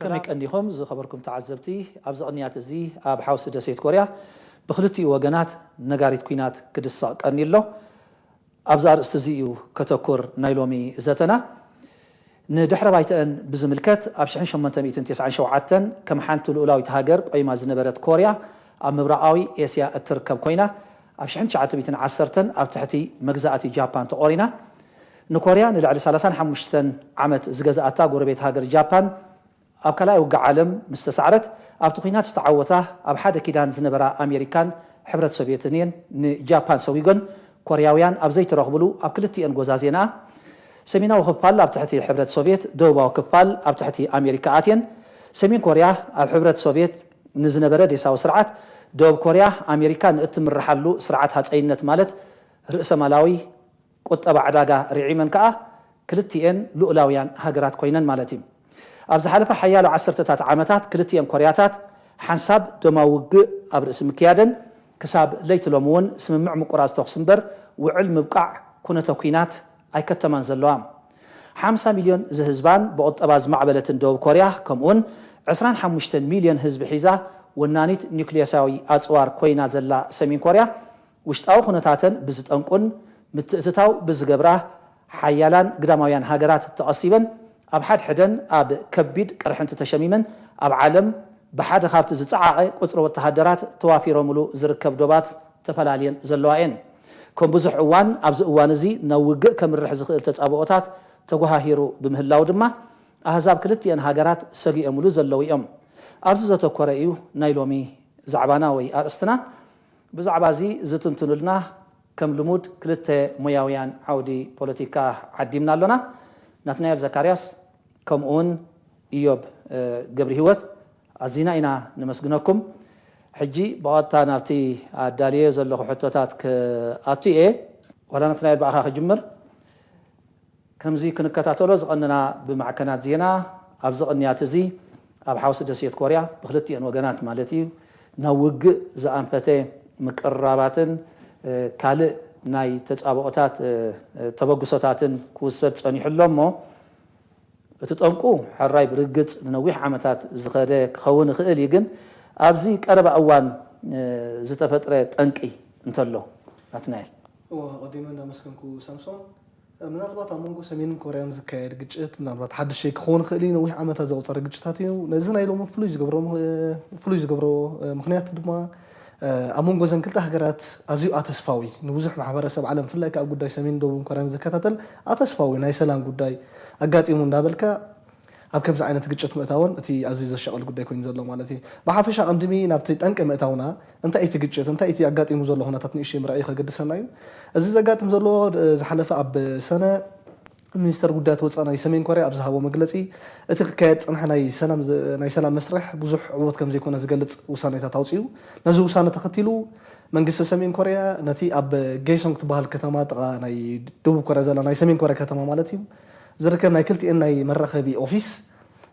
ከመይ ቀኒኹም ዝኸበርኩም ተዓዘብቲ? ኣብዚ ቅንያት እዚ ኣብ ሓውሲ ደሴት ኮርያ ብክልቲኡ ወገናት ነጋሪት ኲናት ክድሰቕ ቀኒ ኣሎ። ኣብዚ ኣርእስቲ እዚ እዩ ከተኩር ናይ ሎሚ ዘተና። ንድሕረ ባይተአን ብዝምልከት፣ ኣብ ሽሕን ሸሞንተ ሚእትን ተስዓን ሸውዓተን ከም ሓንቲ ልኡላዊት ሃገር ቆይማ ዝነበረት ኮርያ፣ ኣብ ምብራቓዊ ኤስያ እትርከብ ኮይና፣ ኣብ ሽሕን ትሽዓተ ሚእትን ዓሰርተን ኣብ ትሕቲ መግዛእቲ ጃፓን ተቖሪና። ንኮርያ ንልዕሊ ሰላሳን ሓሙሽተን ዓመት ዝገዝኣታ ጎረቤት ሃገር ጃፓን፣ ኣብ ካልኣይ ውግእ ዓለም ምስ ተሳዕረት፣ ኣብቲ ኲናት ዝተዓወታ ኣብ ሓደ ኪዳን ዝነበራ ኣሜሪካን ሕብረት ሶቭየትን እየን ንጃፓን ሰጒገን፣ ኮርያውያን ኣብ ዘይተረኽብሉ ኣብ ክልቲኤን ጎዛዜንኣ፣ ሰሜናዊ ክፋል ኣብ ትሕቲ ሕብረት ሶቭየት፣ ደቡባዊ ክፋል ኣብ ትሕቲ ኣሜሪካ ኣትየን። ሰሜን ኮርያ ኣብ ሕብረት ሶቭየት ንዝነበረ ዴሳዊ ስርዓት፣ ደቡብ ኮርያ ኣሜሪካ ንእትምርሓሉ ስርዓት ሃፀይነት ማለት ርእሰ ማላዊ ቁጠባ ዕዳጋ ርዒመን ከኣ ክልቲኤን ልኡላውያን ሃገራት ኮይነን ማለት እዩ። ኣብ ዝሓለፈ ሓያሎ ዓሰርተታት ዓመታት ክልቲኤን ኮርያታት ሓንሳብ ደማዊ ውግእ ኣብ ርእሲ ምክያደን፣ ክሳብ ለይቲ ሎሚ እውን ስምምዕ ምቁራጽ ተኹሲ እምበር ውዕል ምብቃዕ ኩነተ ኲናት ኣይከተማን ዘለዋ። ሓምሳ ሚልዮን ዝህዝባን ብቁጠባ ዝማዕበለትን ደቡብ ኮርያ፣ ከምኡውን ዕስራን ሓሙሽተን ሚልዮን ህዝቢ ሒዛ ወናኒት ኒውክልየሳዊ ኣጽዋር ኮይና ዘላ ሰሜን ኮርያ፣ ውሽጣዊ ኩነታተን ብዝጠንቁን ምትእትታው ብዝገብራ ሓያላን ግዳማውያን ሃገራት ተቐሲበን፣ ኣብ ሓድሕደን ኣብ ከቢድ ቅርሕንቲ ተሸሚመን፣ ኣብ ዓለም ብሓደ ካብቲ ዝጸዓቐ ቁጽሪ ወተሃደራት ተዋፊሮምሉ ዝርከብ ዶባት ተፈላልየን ዘለዋ እየን። ከም ብዙሕ እዋን፣ ኣብዚ እዋን እዚ ናብ ውግእ ከምርሕ ዝኽእል ተጻብኦታት ተጓሃሂሩ ብምህላው ድማ፣ ኣህዛብ ክልቲኤን ሃገራት ሰጊኦምሉ ዘለዉ እዮም። ኣብዚ ዘተኮረ እዩ ናይ ሎሚ ዛዕባና ወይ ኣርእስትና። ብዛዕባ እዚ ዝትንትኑልና ከም ልሙድ ክልተ ሞያውያን ዓውዲ ፖለቲካ ዓዲምና ኣሎና። ናትናኤል ዘካርያስ ከምኡውን ኢዮብ፣ እ፣ ገብረ ህይወት ኣዚና ኢና ነመስግነኩም። ሕጂ ብቐጥታ ናብቲ ኣዳልየ ዘለኹ ሕቶታት ክኣቱ እየ። ዋላ ናትናኤል ብኣኻ ክጅምር። ከምዚ ክንከታተሎ ዝቐንና ብማዕከናት ዜና፣ ኣብዚ ቅንያት እዚ ኣብ ሓውሲ ደሴት ኮርያ ብክልቲኤን ወገናት ማለት እዩ ናብ ውግእ ዝኣንፈተ ምቅርራባትን፣ እ፣ ካልእ ናይ ተጻብኦታት፣ እ፣ እ፣ ተበግሶታትን ክውሰድ ጸኒሑ ኣሎ እሞ፣ እቲ ጠንቁ ሕራይ ብርግጽ ንነዊሕ ዓመታት ዝኸደ ክኸውን ይኽእል እዩ፣ ግን ኣብዚ ቀረባ እዋን፣ እ፣ ዝተፈጥረ ጠንቂ እንተሎ ናትናኤል? እወ፣ ኣቐዲመ እንዳመስገንኩ ሳምሶን፣ ምናልባት ኣብ መንጎ ሰሜንን ኮርያን ዝካየድ ግጭት ምናልባት ሓድሽ ክኸውን ይኽእል እዩ። ነዊሕ ዓመታት ዘቑጸረ ግጭታት እዩ። ነዚ ናይ ሎሚ ፍሉይ ዝገብሮ ምኽ-፣ ፍሉይ ዝገብሮ፣ እ፣ ምኽንያት ድማ፣ እ፣ ኣብ መንጎ እዘን ክልተ ሃገራት ኣዝዩ ኣተስፋዊ፣ ንብዙሕ ማሕበረሰብ ዓለም፣ ብፍላይ ከኣ ኣብ ጉዳይ ሰሜንን ደቡብን ኮርያን ዝከታተል ኣተስፋዊ ናይ ሰላም ጉዳይ ኣጋጢሙ እንዳበልካ፣ ኣብ ከምዚ ዓይነት ግጭት ምእታውን እቲ ኣዝዩ ዘሻቕል ጉዳይ ኮይኑ ዘሎ ማለት እዩ። ብሓፈሻ ቅድሚ ናብቲ ጠንቂ ምእታውና፣ እንታይ እቲ ግጭት፣ እንታይ እቲ ኣጋጢሙ ዘሎ ኩነታት ንእሽተይ ምርኣዩ ከገድሰና እዩ። እዚ ዘጋጥም ዘሎ፣ እ፣ ዝሓለፈ ኣብ ሰነ ሚኒስተር ጉዳያት ወጻኢ ናይ ሰሜን ኮርያ ኣብ ዝሃቦ መግለጺ፣ እቲ ክካየድ ዝጸንሐ ናይ ሰላም ዝ-፣ ናይ ሰላም መስርሕ ብዙሕ ዕዉት ከም ዘይኮነ ዝገልጽ ውሳኔታት ኣውጺኡ። ነዚ ውሳነ ተኸቲሉ መንግስቲ ሰሜን ኮርያ ነቲ ኣብ ጌሶንግ ትበሃል ከተማ፣ ጥቓ ናይ ደቡብ ኮርያ ዘላ ናይ ሰሜን ኮርያ ከተማ ማለት እዩ፣ ዝርከብ ናይ ክልቲኤን ናይ መራኸቢ ኦፊስ፣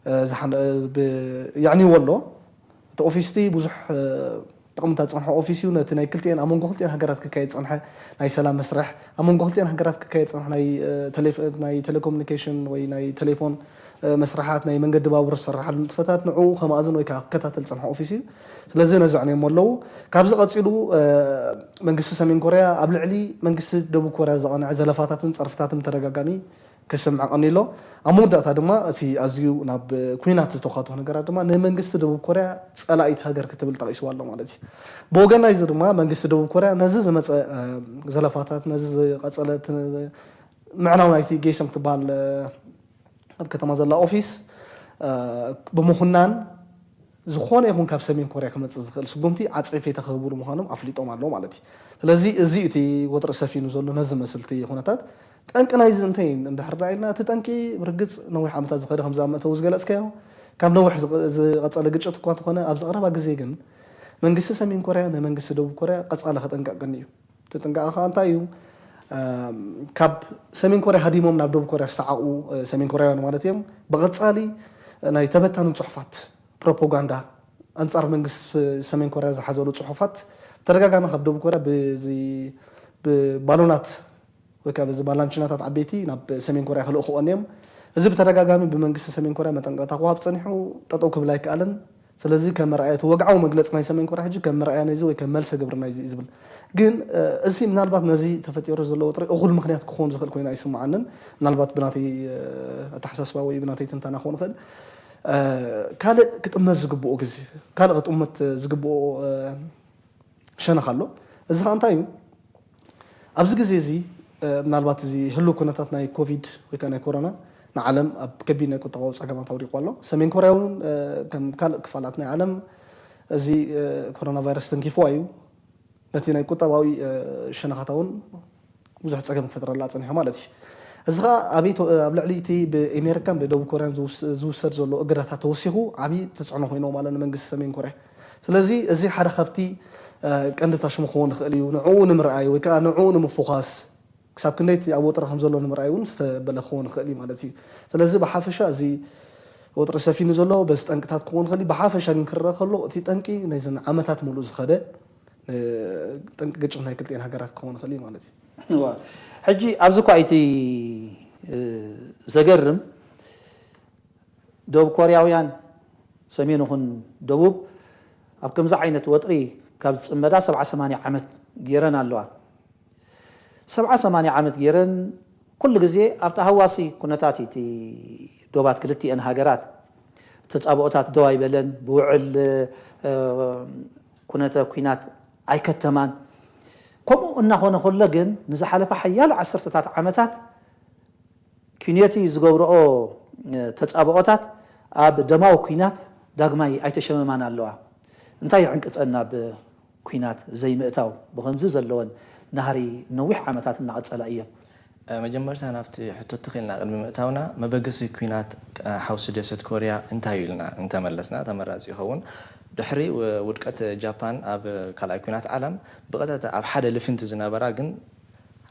እ፣ ዝሓን-፣ እ፣ ብ-፣ የዕንይዎ ኣሎ። እቲ ኦፊስ እቲ ብዙሕ፣ እ፣ ጥቕምታት ዝጸንሐ ኦፊስ እዩ። ነቲ ናይ ክልቲኤን፣ ኣብ መንጎ ክልቲኤን ሃገራት ክካየድ ዝጸንሐ ናይ ሰላም መስርሕ፣ ኣብ መንጎ ክልቲኤን ሃገራት ክካየድ ዝጸንሐ ናይ፣ እ፣ ቴሌፍ-፣ ናይ ቴሌኮሙኒኬሽን ወይ ናይ ቴሌፎን፣ እ፣ መስርሓት፣ ናይ መንገዲ ባቡር ዝስርሓሉ ንጥፈታት ንዕኡ ከማእዝን ወይ ከዓ ክከታተል ዝጸንሐ ኦፊስ እዩ። ስለዚ ነዚ ኣዕንዮሞ ኣለዉ። ካብዚ ቀጺሉ፣ እ፣ መንግስቲ ሰሜን ኮርያ ኣብ ልዕሊ መንግስቲ ደቡብ ኮርያ ዘቐንዐ ዘለፋታትን ጸርፍታትን ብተደጋጋሚ ከሰምዕ ቀኒሎ። ኣብ መወዳእታ ድማ እቲ ኣዝዩ ናብ ኲናት ዝተኻትሆ ነገራት ድማ ንመንግስቲ ደቡብ ኮርያ ጸላኢት ሃገር ክትብል ጠቒስዋ ኣሎ ማለት እዩ። ብወገን ናይዚ ድማ መንግስቲ ደቡብ ኮርያ ነዚ ዝመጸ፣ እ፣ ዘለፋታት፣ ነዚ ዝቐጸለ ት-፣ ምዕናው ናይቲ ጌሶንግ ትበሃል፣ እ፣ ኣብ ከተማ ዘላ ኦፊስ፣ እ፣ ብምኹናን፣ ዝኾነ ይኹን ካብ ሰሜን ኮርያ ክመጽእ ዝኽእል ስጉምቲ ዓጸፌታ ክህብሉ ምዃኖም ኣፍሊጦም ኣለዉ ማለት እዩ። ስለዚ እዚ እቲ ወጥሪ ሰፊኑ ዘሎ ነዚ መስልቲ ኩነታት። ጠንቂ ናይዚ እንታይ እንድሕር ደኣ ኢልና፣ እቲ ጠንቂ ብርግጽ ነዊሕ ዓመታት ዝኸደ፣ ከምዚ ኣብ መእተዊ ዝገለጽካዮ፣ ካብ ነዊሕ ዝቐ-፣ ዝቐጸለ ግጭት እኳ እንተኾነ፣ ኣብዚ ቀረባ ግዜ ግን መንግስቲ ሰሜን ኮርያ ንመንግስቲ ደቡብ ኮርያ ቀጻሊ ከጠንቅቕ ቀኒ እዩ። እቲ ጥንቃቐ ከኣ እንታይ እዩ? እም፣ ካብ ሰሜን ኮርያ ሃዲሞም ናብ ደቡብ ኮርያ ዝተዓቑ፣ እ፣ ሰሜን ኮርያውያን ማለት እዮም። ብቐጻሊ ናይ ተበታንን ጽሑፋት፣ ፕሮፓጋንዳ ኣንጻር መንግስቲ ሰሜን ኮርያ ዝሓዘሉ ጽሑፋት ተደጋጋሚ ካብ ደቡብ ኮርያ ብዚ-፣ ብባሎናት ወይ ከዓ በዚ ባላንቺናታት ዓበይቲ ናብ ሰሜን ኮርያ ክልእኹ ቀንዮም። እዚ ብተደጋጋሚ ብመንግስቲ ሰሜን ኮርያ መጠንቀቕታ ክወሃብ ጸኒሑ፣ ጠጠው ክብል ኣይከኣለን። ስለዚ ከም መርኣያ እቲ ወግዓዊ መግለጺ ናይ ሰሜን ኮርያ ሕጂ ከም መርኣያ ናይዚ ወይ ከም መልሰ ግብሪ ናይዚ እዩ ዝብል። ግን እዚ ምናልባት ነዚ ተፈጢሩ ዘሎ ወጥሪ እኹል ምኽንያት ክኸውን ዝኽእል ኮይኑ ኣይስምዓንን። ምናልባት ብናተይ ኣተሓሳስባ ወይ ብናተይ ትንተና ክኸውን ይኽእል። ካልእ ክጥመት ዝግብኦ ግዜ፣ ካልእ ክጥመት ዝግብኦ ሸነኽ ኣሎ። እዚ ከዓ እንታይ እዩ? ኣብዚ ግዜ እዚ ምናልባት እዚ ህሉው ኩነታት ናይ ኮቪድ ወይ ከዓ ናይ ኮሮና ንዓለም ኣብ ከቢድ ናይ ቁጠባዊ ፀገማት ኣውዲቑ ኣሎ። ሰሜን ኮርያ እውን ከም ካልእ ክፋላት ናይ ዓለም እዚ ኮሮና ቫይረስ ተንኪፍዋ እዩ። ነቲ ናይ ቁጠባዊ ሸነኻታ እውን ብዙሕ ፀገም ክፈጥረላ ፀኒሑ ማለት እዩ። እዚ ከዓ ኣብ ልዕሊ እቲ ብኣሜሪካን ብደቡብ ኮርያን ዝውሰድ ዘሎ እገዳታት ተወሲኹ ዓብዪ ተፅዕኖ ኮይኖ ማለት ንመንግስቲ ሰሜን ኮርያ። ስለዚ እዚ ሓደ ካብቲ ቀንዲ ታሽሙ ክኸውን ይኽእል እዩ። ንዕኡ ንምርኣይ ወይ ከዓ ንዕኡ ንምፍኳስ ክሳብ ክንደይቲ ኣብ ወጥሪ ከም ዘሎ ንምርኣይ እውን ዝተበለ ክኸውን ይኽእል እዩ ማለት እዩ። ስለዚ ብሓፈሻ እዚ ወጥሪ ሰፊኑ ዘሎ በዚ ጠንቅታት ክኸውን ይኽእል እዩ። ብሓፈሻ ግን ክረአ ከሎ እቲ ጠንቂ ናይዘን ዓመታት ሙሉእ ዝኸደ ጠንቂ ግጭት ናይ ክልቲኤን ሃገራት ክኸውን ይኽእል እዩ ማለት እዩ። ሕጂ ኣብዚ እኳ እቲ ዘገርም ደቡብ ኮርያውያን ሰሜን ይኹን ደቡብ ኣብ ከምዚ ዓይነት ወጥሪ ካብ ዝፅመዳ ሰብዓ ሰማንያ ዓመት ገይረን ኣለዋ። ሰብዓ ሰማንያ ዓመት ገይረን ኩሉ ግዜ ኣብቲ ሃዋሲ ኩነታት እቲ ዶባት ክልቲኤን ሃገራት ተፃብኦታት ደው ኣይበለን። ብውዕል ኩነተ ኩናት ኣይከተማን። ከምኡ እናኾነ ከሎ ግን ንዝሓለፈ ሓያሎ ዓሰርተታት ዓመታት ኪንዮቲ ዝገብርኦ ተፃብኦታት ኣብ ደማዊ ኩናት ዳግማይ ኣይተሸመማን ኣለዋ። እንታይ ይዕንቅፀን ናብ ኩናት ዘይምእታው? ብኸምዚ ዘለወን ናህሪ ነዊሕ ዓመታት እናቐፀላ እየን። መጀመርታ ናብቲ ሕቶ ተኺልና ቅድሚ ምእታውና መበገሲ ኩናት ሓውሲ ደሴት ኮርያ እንታይ እዩ ኢልና እንተመለስና ተመራፂ ይኸውን። ድሕሪ ውድቀት ጃፓን ኣብ ካልኣይ ኩናት ዓለም ብቐጥታ ኣብ ሓደ ልፍንቲ ዝነበራ ግን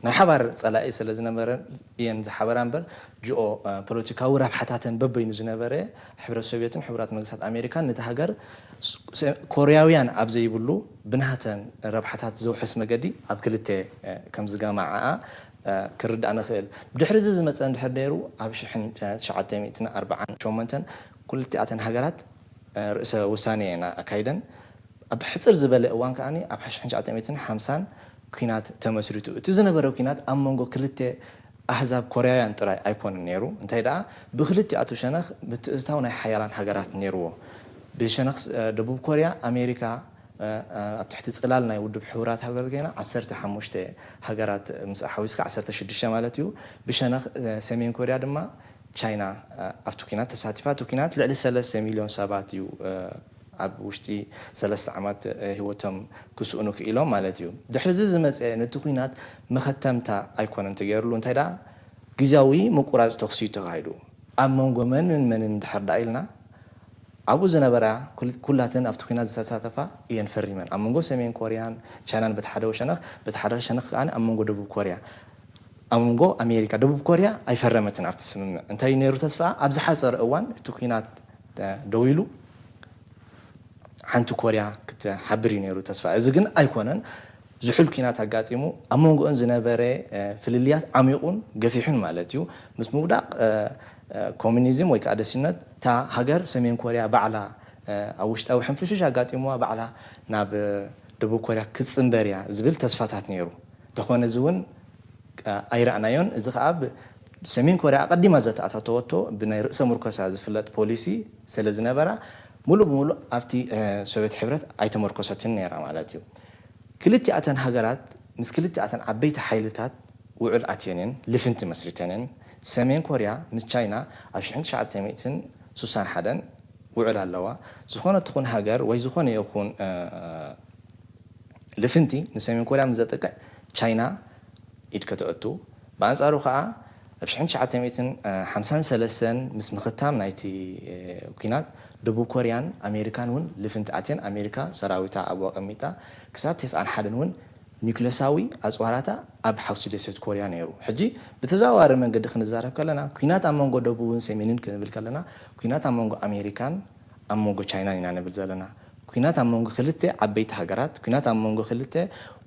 ናይ ሓባር ጸላኢ ስለ ዝነበረ እየን ዝሓበራ እምበር ጂኦ ፖለቲካዊ ረብሓታተን በበይኑ ዝነበረ ሕብረት ሶቭየትን ሕቡራት መንግስታት ኣሜሪካን ነቲ ሃገር ኮርያውያን ኣብ ዘይብሉ ብናህተን ረብሓታት ዘውሕስ መገዲ ኣብ ክልተ ከም ዝገማዓኣ ክርዳእ ንኽእል። ብድሕሪ እዚ ዝመፀ እንድሕር ነይሩ ኣብ ሽሕን ትሽዓተ ሚእትን ኣርባዓን ሸሞንተን ክልቲኣተን ሃገራት ርእሰ ውሳኔ እየን ኣካይደን። ኣብ ሕፅር ዝበለ እዋን ከዓ ኣብ ሽሕን ትሽዓተ ሚእትን ሓምሳን ኲናት ተመስሪቱ። እቲ ዝነበረ ኲናት ኣብ መንጎ ክልተ ኣህዛብ ኮርያውያን ጥራይ ኣይኮነን ነይሩ፣ እንታይ ደኣ ብክልቲኣቱ ሸነኽ ምትእትታው ናይ ሓያላን ሃገራት ነይርዎ። ብሸነኽ ደቡብ ኮርያ ኣሜሪካ ኣብ ትሕቲ ፅላል ናይ ውድብ ሕቡራት ሃገራት ኮይና ዓሰርተ ሓሙሽተ ሃገራት ምስ ሓዊስካ ዓሰርተ ሽዱሽተ ማለት እዩ። ብሸነኽ ሰሜን ኮርያ ድማ ቻይና ኣብቲ ኲናት ተሳቲፋ። እቲ ኲናት ልዕሊ ሰለስተ ሚልዮን ሰባት እዩ ኣብ ውሽጢ ሰለስተ ዓመት ህይወቶም ክስእኑ ክኢሎም ማለት እዩ። ድሕሪ እዚ ዝመፀ ነቲ ኲናት መኸተምታ ኣይኮነን ተገይርሉ፣ እንታይ ደኣ ግዝያዊ ምቁራፅ ተኹሲ እዩ ተኻይዱ። ኣብ መንጎ መንን መንን እንድሕር ደኣ ኢልና ኣብኡ ዝነበራ ኩላተን ኣብቲ ኲናት ዝተሳተፋ እየን ፈሪመን። ኣብ መንጎ ሰሜን ኮርያን ቻይናን በቲ ሓደ ሸነኽ፣ በቲ ሓደ ሸነኽ ከዓ ኣብ መንጎ ደቡብ ኮርያ ኣብ መንጎ ኣሜሪካ ደቡብ ኮርያ ኣይፈረመትን ኣብቲ ስምምዕ። እንታይ እዩ ነይሩ ተስፋ ኣብ ዝሓፀረ እዋን እቲ ኲናት ደው ኢሉ ሓንቲ ኮርያ ክትሓብር እዩ ነይሩ ተስፋ። እዚ ግን ኣይኮነን። ዝሑል ኲናት ኣጋጢሙ ኣብ መንጎኦን ዝነበረ ፍልልያት ዓሚቑን ገፊሑን ማለት እዩ። ምስ ምውዳቕ ኮሚኒዝም ወይ ከዓ ደስነት እታ ሃገር ሰሜን ኮርያ ባዕላ ኣብ ውሽጣዊ ሕንፍሽሽ ኣጋጢምዋ ባዕላ ናብ ደቡብ ኮርያ ክትፅንበር እያ ዝብል ተስፋታት ነይሩ። እንተኾነ እዚ እውን ኣይረኣናዮን። እዚ ከዓ ሰሜን ኮርያ ኣቐዲማ ዘተኣታተወቶ ብናይ ርእሰ ምርኮሳ ዝፍለጥ ፖሊሲ ስለ ዝነበራ ሙሉእ ብሙሉእ ኣብቲ ሶቬት ሕብረት ኣይተመርኮሰትን ነይራ ማለት እዩ። ክልቲኣተን ሃገራት ምስ ክልቲኣተን ዓበይቲ ሓይልታት ውዕል ኣትየንን ልፍንቲ መስሪተንን። ሰሜን ኮርያ ምስ ቻይና ኣብ ሽሕን ትሽዓተ ሚእትን ስሳን ሓደን ውዕል ኣለዋ። ዝኾነት ትኹን ሃገር ወይ ዝኾነ ይኹን ልፍንቲ ንሰሜን ኮርያ ምስ ዘጥቅዕ ቻይና ኢድ ከተእቱ። ብኣንጻሩ ከኣ ኣብ ሽሕን ትሽዓተ ሚእትን ሓምሳን ሰለስተን ምስ ምኽታም ናይቲ ኲናት ደቡብ ኮርያን ኣሜሪካን እውን ልፍንቲ ኣትየን። ኣሜሪካ ሰራዊታ ኣብኡ ኣቐሚጣ ክሳብ ተስዓን ሓደን እውን ኒክለሳዊ ኣፅዋራታ ኣብ ሓውሲ ደሴት ኮርያ ነይሩ። ሕጂ ብተዘዋዋሪ መንገዲ ክንዛረብ ከለና ኲናት ኣብ መንጎ ደቡብን ሰሜንን ክንብል ከለና ኲናት ኣብ መንጎ ኣሜሪካን ኣብ መንጎ ቻይናን ኢና ንብል ዘለና። ኲናት ኣብ መንጎ ክልተ ዓበይቲ ሃገራት፣ ኲናት ኣብ መንጎ ክልተ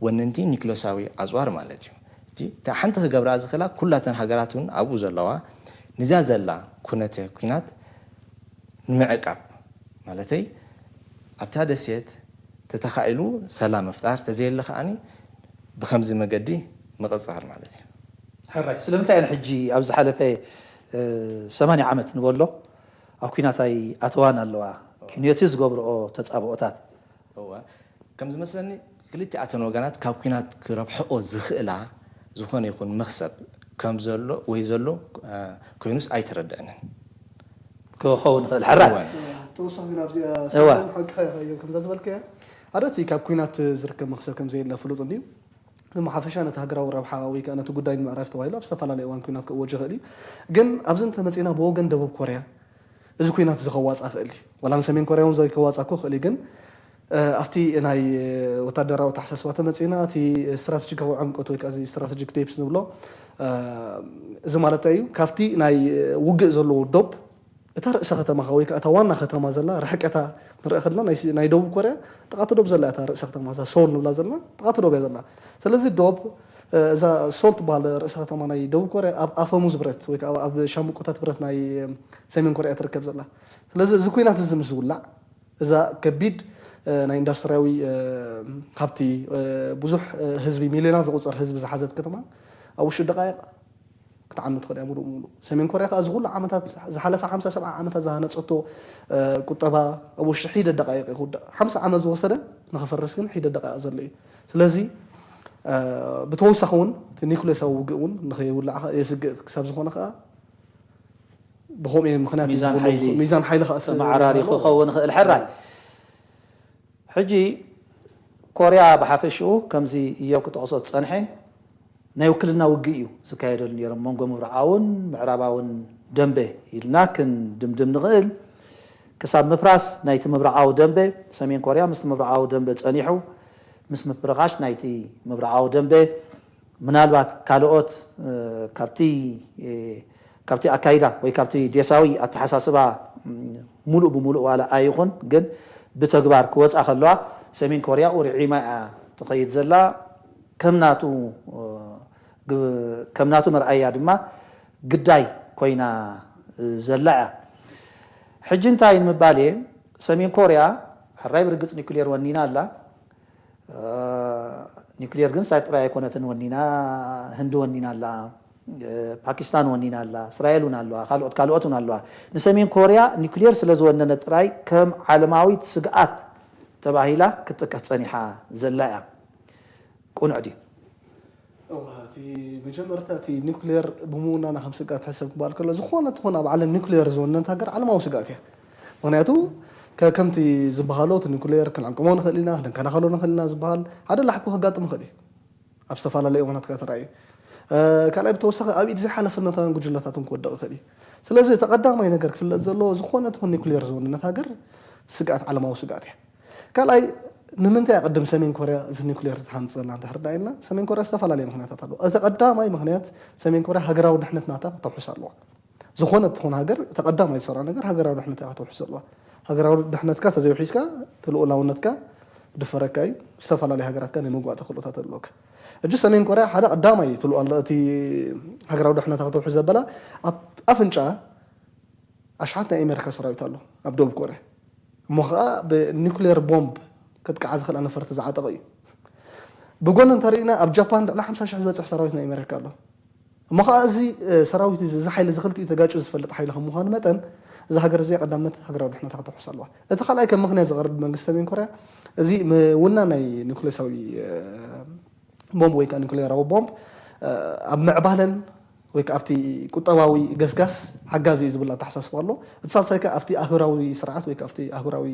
ወነንቲ ኒክለሳዊ ኣፅዋር ማለት እዩ። እታ ሓንቲ ክገብራ ዝኽእላ ኩላተን ሃገራት እውን ኣብኡ ዘለዋ ንዛ ዘላ ኩነተ ኲናት ንምዕቃብ ማለተይ ኣብታ ደሴት ተተኻኢሉ ሰላም ምፍጣር ተዘየለ ከዓኒ ብኸምዚ መገዲ ምቕጻል ማለት እዩ። ሕራይ ስለምንታይ እየን ሕጂ ኣብ ዝሓለፈ ሰማንያ ዓመት ንበሎ ኣብ ኲናት ኣይኣተዋን ኣለዋ? ኪንዮቲ ዝገብርኦ ተጻብኦታት እወ፣ ከም ዝመስለኒ ክልቲኣተን ወገናት ካብ ኲናት ክረብሕኦ ዝኽእላ ዝኾነ ይኹን መኽሰብ ከም ዘሎ ወይ ዘሎ ኮይኑስ ኣይተረድአንን። ክኸውን ይኽእል። ሕራይ እወ። ተወሳኺ ናብዚኣ እዋ። ሓቂኻ ኢኻ እዮም ከምዛ ዝበልከያ ሓደ እቲ ካብ ኩናት ዝርከብ መኽሰብ ከም ዘየለ ፍሉጥ እንድዩ። እሞ ሓፈሻ ነቲ ሃገራዊ ረብሓ ወይ ከዓ ነቲ ጉዳይ ንምዕራፍ ተባሂሉ ኣብ ዝተፈላለዩ እዋን ኩናት ክእወጅ ይኽእል እዩ። ግን ኣብዚ እንተመፂና ብወገን ደቡብ ኮርያ እዚ ኩናት እዚ ከዋፃ ክእል እዩ። ዋላ ንሰሜን ኮርያ እውን ዘይከዋፃ እኮ ክእል እዩ። ግን ኣብቲ ናይ ወታደራዊ ኣተሓሳስባ ተመፂና እቲ ስትራቴጂካዊ ዕምቆት ወይ ከዓ ስትራቴጂክ ዴፕስ ንብሎ እዚ ማለት እዩ። ካብቲ ናይ ውግእ ዘለዎ ዶብ እታ ርእሰ ከተማኻ ወይ ከዓ እታ ዋና ከተማ ዘላ ርሕቀታ ንርኢ ከለና ናይ ደቡብ ኮርያ ጥቓቲ ዶብ ዘላ እታ ርእሰ ከተማ እዛ ሶል ንብላ ዘለና ጥቓቲ ዶብ እያ ዘላ። ስለዚ ዶብ እዛ ሶል ትበሃል ርእሰ ከተማ ናይ ደቡብ ኮርያ ኣብ ኣፈሙዝ ብረት ወይ ከዓ ኣብ ሻምቆታት ብረት ናይ ሰሜን ኮርያ ትርከብ ዘላ። ስለዚ እዚ ኩናት እዚ ምስ ዝውላዕ እዛ ከቢድ ናይ ኢንዳስትሪያዊ ሃብቲ ብዙሕ ህዝቢ ሚሊዮናት ዝቁፀር ህዝቢ ዝሓዘት ከተማ ኣብ ውሽጢ ደቃይቕ ክትዓኑ ትኽእል እያ ሙሉእ ሙሉእ። ሰሜን ኮርያ ከዓ እዚ ኩሉ ዓመታት ዝሓለፈ ሓምሳ ሰብዓ ዓመታት ዝሃነፀቶ ቁጠባ ኣብ ውሽጢ ሒደት ደቃይቕ እዩ ክውዳእ። ሓምሳ ዓመት ዝወሰደ ንኽፈርስ ግን ሒደት ደቃይቕ ዘሎ እዩ። ስለዚ ብተወሳኺ እውን እቲ ኒኩሌሳዊ ውግእ እውን ንኸይውላዕ የስግእ ክሳብ ዝኾነ ከዓ ብኸምኡ ምክንያት እዩ ሚዛን ዝኸውን። ሓይሊ ሚዛን ሓይሊ ከዓ ተመዓራሪ ክኸውን ይኽእል። ሕራይ ሕጂ ኮርያ ብሓፈሽኡ ከምዚ እዮብ ክጠቕሶ ዝፀንሐ ናይ ውክልና ውግእ እዩ ዝካየደሉ ነይሩ መንጎ ምብራቓውን ምዕራባውን ደንበ ኢልና ክንድምድም ንኽእል። ክሳብ ምፍራስ ናይቲ ምብራቓዊ ደንበ ሰሜን ኮርያ ምስቲ ምብራቓዊ ደንበ ፀኒሑ ምስ ምፍርኻሽ ናይቲ ምብራቓዊ ደንበ ምናልባት ካልኦት ካብቲ ካብቲ ኣካይዳ ወይ ካብቲ ዴሳዊ ኣተሓሳስባ ሙሉእ ብሙሉእ ዋላ ኣይኹን ግን ብተግባር ክወፃ ከለዋ ሰሜን ኮርያ ኡርዒማ እያ ትኸይድ ዘላ። ከም ናቱ ከም ናቱ መርኣያ ድማ ግዳይ ኮይና ዘላ እያ። ሕጂ እንታይ ንምባል እየ ሰሜን ኮርያ ሕራይ ብርግፅ ኒኩሌር ወኒና ኣላ። ኒኩሌር ግን ሳይ ጥራይ ኣይኮነትን ወኒና፣ ህንዲ ወኒና ኣላ፣ ፓኪስታን ወኒና ኣላ፣ እስራኤል እውን ኣለዋ፣ ካልኦት ካልኦት እውን ኣለዋ። ንሰሜን ኮርያ ኒኩሌር ስለ ዝወነነ ጥራይ ከም ዓለማዊት ስግኣት ተባሂላ ክትጥቀስ ፀኒሓ ዘላ እያ። ቁኑዕ ድዩ? እዋ እቲ መጀመርታ እቲ ኒኩሌር ብምውናና ከም ስግኣት ሕሰብ ክበሃል ከሎ ዝኾነ ትኾን ኣብ ዓለም ኒኩሌር ዝወነነት ሃገር ዓለማዊ ስግኣት እያ። ምክንያቱ ከምቲ ዝበሃሎ እቲ ኒኩሌር ክንዕቅሞ ንኽእል ኢና፣ ክንከላኸሎ ንኽእል ኢና ዝበሃል ሓደ ላሕኩ ከጋጥም ይኽእል እዩ። ኣብ ዝተፈላለዩ እዋናት ከኣ ተራእዩ። ካልኣይ ብተወሳኺ ኣብ ኢድ ዘይሓለፍነታውያን ጉጅለታት እውን ክወድቕ ይኽእል እዩ። ስለዚ እቲ ቀዳማይ ነገር ክፍለጥ ዘለዎ ዝኾነ ትኹን ኒኩሌር ዝወነነት ሃገር ስግኣት ዓለማዊ ስግኣት እያ። ካልኣይ ንምንታይ ኣቐድም ሰሜን ኮርያ እዚ ኒኩሌር ትሃንፅ ዘላ እንድሕር ዳ ኢልና ሰሜን ኮርያ ዝተፈላለየ ምክንያታት ኣለዎ። እቲ ቀዳማይ ምክንያት ሰሜን ኮርያ ሃገራዊ ድሕነት ናታ ከተውሕስ ኣለዋ። ዝኾነት ትኹን ሃገር እቲ ቀዳማይ ዝሰርዖ ነገር ሃገራዊ ድሕነታ ከተውሕስ ዘለዋ። ሃገራዊ ድሕነትካ ተዘይውሒስካ እቲ ልኡላውነትካ ድፈረካ እዩ። ዝተፈላለዩ ሃገራትካ ናይ መግባእቲ ክእሎታት ኣለካ። ሕጂ ሰሜን ኮርያ ሓደ ቀዳማይ እቲ ልኡላ እቲ ሃገራዊ ድሕነታ ከተውሕስ ዘበላ ኣብ ኣፍንጫ ኣሽሓት ናይ ኣሜሪካ ሰራዊት ኣሎ ኣብ ደቡብ ኮርያ። እሞ ከዓ ብኒኩሌር ቦምብ ከጥቅዓ ዝኽእላ ነፈርቲ ዝዓጠቐ እዩ። ብጎኒ እንተሪእና ኣብ ጃፓን ልዕሊ ሓምሳ ሽሕ ዝበፅሕ ሰራዊት ናይ ኣሜሪካ ኣሎ። እሞ ከዓ እዚ ሰራዊት እዚ እዚ ሓይሊ እዚ ክልቲኡ ተጋጭ ዝፈልጥ ሓይሊ ከም ምዃኑ መጠን እዛ ሃገር እዚኣ ቀዳምነት ሃገራዊ ድሕነታ ከተውሕስ ኣለዋ። እቲ ካልኣይ ከም ምክንያት ዝቐርብ መንግስቲ ሰሜን ኮርያ እዚ ምውና ናይ ኒኩሌሳዊ ቦምብ ወይ ከዓ ኒኩሌራዊ ቦምብ ኣብ ምዕባለን ወይ ከዓ ኣብቲ ቁጠባዊ ገስጋስ ሓጋዚ እዩ ዝብል ኣተሓሳስባ ኣሎ። እቲ ሳልሳይ ከዓ ኣብቲ ኣህጉራዊ ስርዓት ወይ ከዓ ኣብቲ ኣህጉራዊ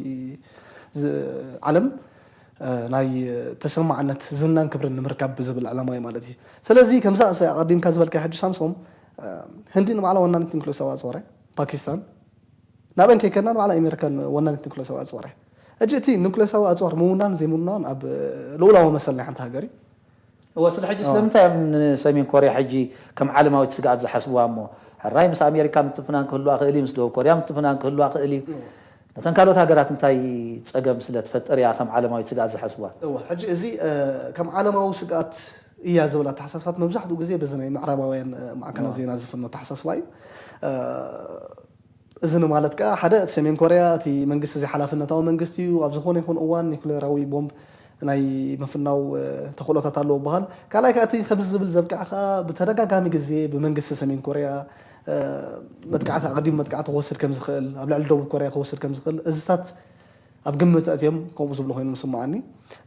ዓለም ናይ ተሰማዕነት ዝናን ክብርን ንምርካብ ብዝብል ዕላማ እዩ ማለት እዩ። ስለዚ ከምዛ ኣቐዲምካ ዝበልካ ሕጂ ሳምሶም ህንዲ ንባዕላ ወናኒት ኒክሌሳዊ ኣፅዋር እያ። ፓኪስታን ናበን ከይከድና ንባዕላ ኣሜሪካ ወናኒት ኒክሌሳዊ ኣፅዋር እያ። ሕጂ እቲ ኒክሌሳዊ ኣፅዋር ምውናን ዘይምውናን ኣብ ልኡላዊ መሰል ናይ ሓንቲ ሃገር እዩ። እወ ስለ ሕጂ ስለምንታይ እዮም ንሰሜን ኮርያ ሕጂ ከም ዓለማዊት ስግኣት ዝሓስብዋ እሞ ሕራይ ምስ ኣሜሪካ ምትፍናን ክህልዋ ክእል እዩ ምስ ደቡብ ኮርያ ምትፍናን ክህልዋ ክእል እዩ ነተን ካልኦት ሃገራት እንታይ ፀገም ስለ ትፈጥር እያ ከም ዓለማዊት ስግኣት ዝሓስብዋ? እወ ሕጂ እዚ ከም ዓለማዊ ስግኣት እያ ዝብል ኣተሓሳስባት መብዛሕትኡ ግዜ በዚ ናይ ምዕራባውያን ማዕከናት ዜና ዝፍኖ ኣተሓሳስባ እዩ። እዚ ንማለት ከኣ ሓደ እቲ ሰሜን ኮርያ እቲ መንግስቲ እዚ ሓላፍነታዊ መንግስቲ እዩ፣ ኣብ ዝኾነ ይኹን እዋን ኒኩሌራዊ ቦምብ ናይ ምፍናው ተኽእሎታት ኣለዎ ይበሃል። ካልኣይ ከኣ እቲ ከምዚ ዝብል ዘብቅዐ ከኣ ብተደጋጋሚ ግዜ ብመንግስቲ ሰሜን ኮርያ መጥቃዕቲ ኣቐዲሙ መጥቃዕቲ ክወስድ ከም ዝኽእል፣ ኣብ ልዕሊ ደቡብ ኮርያ ክወስድ ከም ዝኽእል እዚታት ኣብ ግምት ኣእትዮም ከምኡ ዝብሉ ኮይኖም ዝስምዓኒ።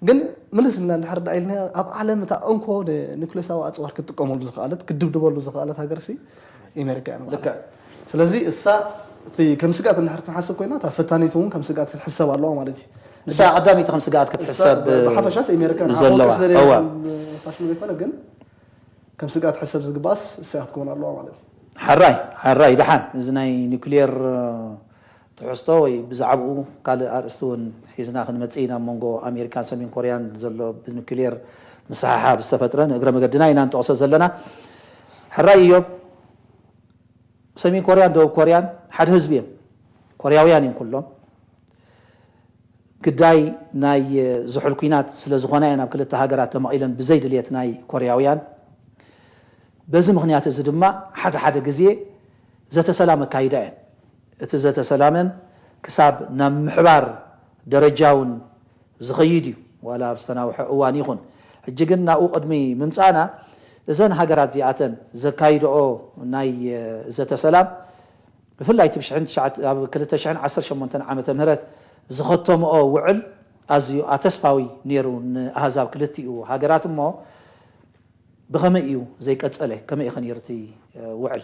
ግን ምልስ ኢልና እንድሕር ደኣ ኢልና ኣብ ዓለም እታ እንኮ ንኒኩሌሳዊ ኣፅዋር ክትጥቀመሉ ዝኽኣለት ክትድብድበሉ ዝኽኣለት ሃገርሲ ኣሜሪካ እያ ማለት እዩ። ስለዚ እሳ እቲ ከም ስግኣት እንድሕር ክንሓስብ ኮይና እታ ፈታኒት እውን ከም ስግኣት ክትሕሰብ ኣለዋ ማለት እዩ። ንሳ ቀዳመይቲ ከም ስግኣት ክትሕሰብ ብሓፈሻስ ኣሜሪካ ዘለዋ ፋሽኑ ዘይኮነ ግን ከም ስግኣት ሕሰብ ዝግባኣስ እሳ ክትከውን ኣለዋ ማለት እዩ። ሓራይ ሓራይ ደሓን እዚ ናይ ኒኩሌር ትሕዝቶ ወይ ብዛዕባኡ ካልእ ኣርእስቲ እውን ሒዝና ክንመጽእ ኢና። ኣብ መንጎ ኣሜሪካን ሰሜን ኮርያን ዘሎ ብኑክሌር ምስሕሓብ ዝተፈጥረ ንእግረ መገድና ኢና ንጠቕሶ ዘለና። ሕራይ እዮም። ሰሜን ኮርያን ደቡብ ኮርያን ሓደ ህዝቢ እዮም። ኮርያውያን እዮም ኩሎም። ግዳይ ናይ ዝሑል ኲናት ስለ ዝኾና እየን ኣብ ክልተ ሃገራት ተመቒለን ብዘይ ድልየት ናይ ኮርያውያን። በዚ ምኽንያት እዚ ድማ ሓደ ሓደ ግዜ ዘተ ሰላም ኣካይዳ እየን። እቲ ዘተ ሰላመን ክሳብ ናብ ምሕባር ደረጃ እውን ዝኸይድ እዩ፣ ዋላ ኣብ ዝተናውሐ እዋን ይኹን። ሕጂ ግን ናብኡ ቅድሚ ምምጻእና እዘን ሃገራት እዚኣተን ዘካይድኦ ናይ ዘተ ሰላም ብፍላይ እቲ ብ ሽሕን ትሽዓተ ኣብ ክልተ ሽሕን ዓሰርተ ሸሞንተን ዓመተ ምህረት ዝኸተምኦ ውዕል ኣዝዩ ኣተስፋዊ ነይሩ ንኣህዛብ ክልቲኡ ሃገራት። እሞ ብኸመይ እዩ ዘይቀጸለ? ከመይ እዩ ከ ነይሩ እቲ ውዕል?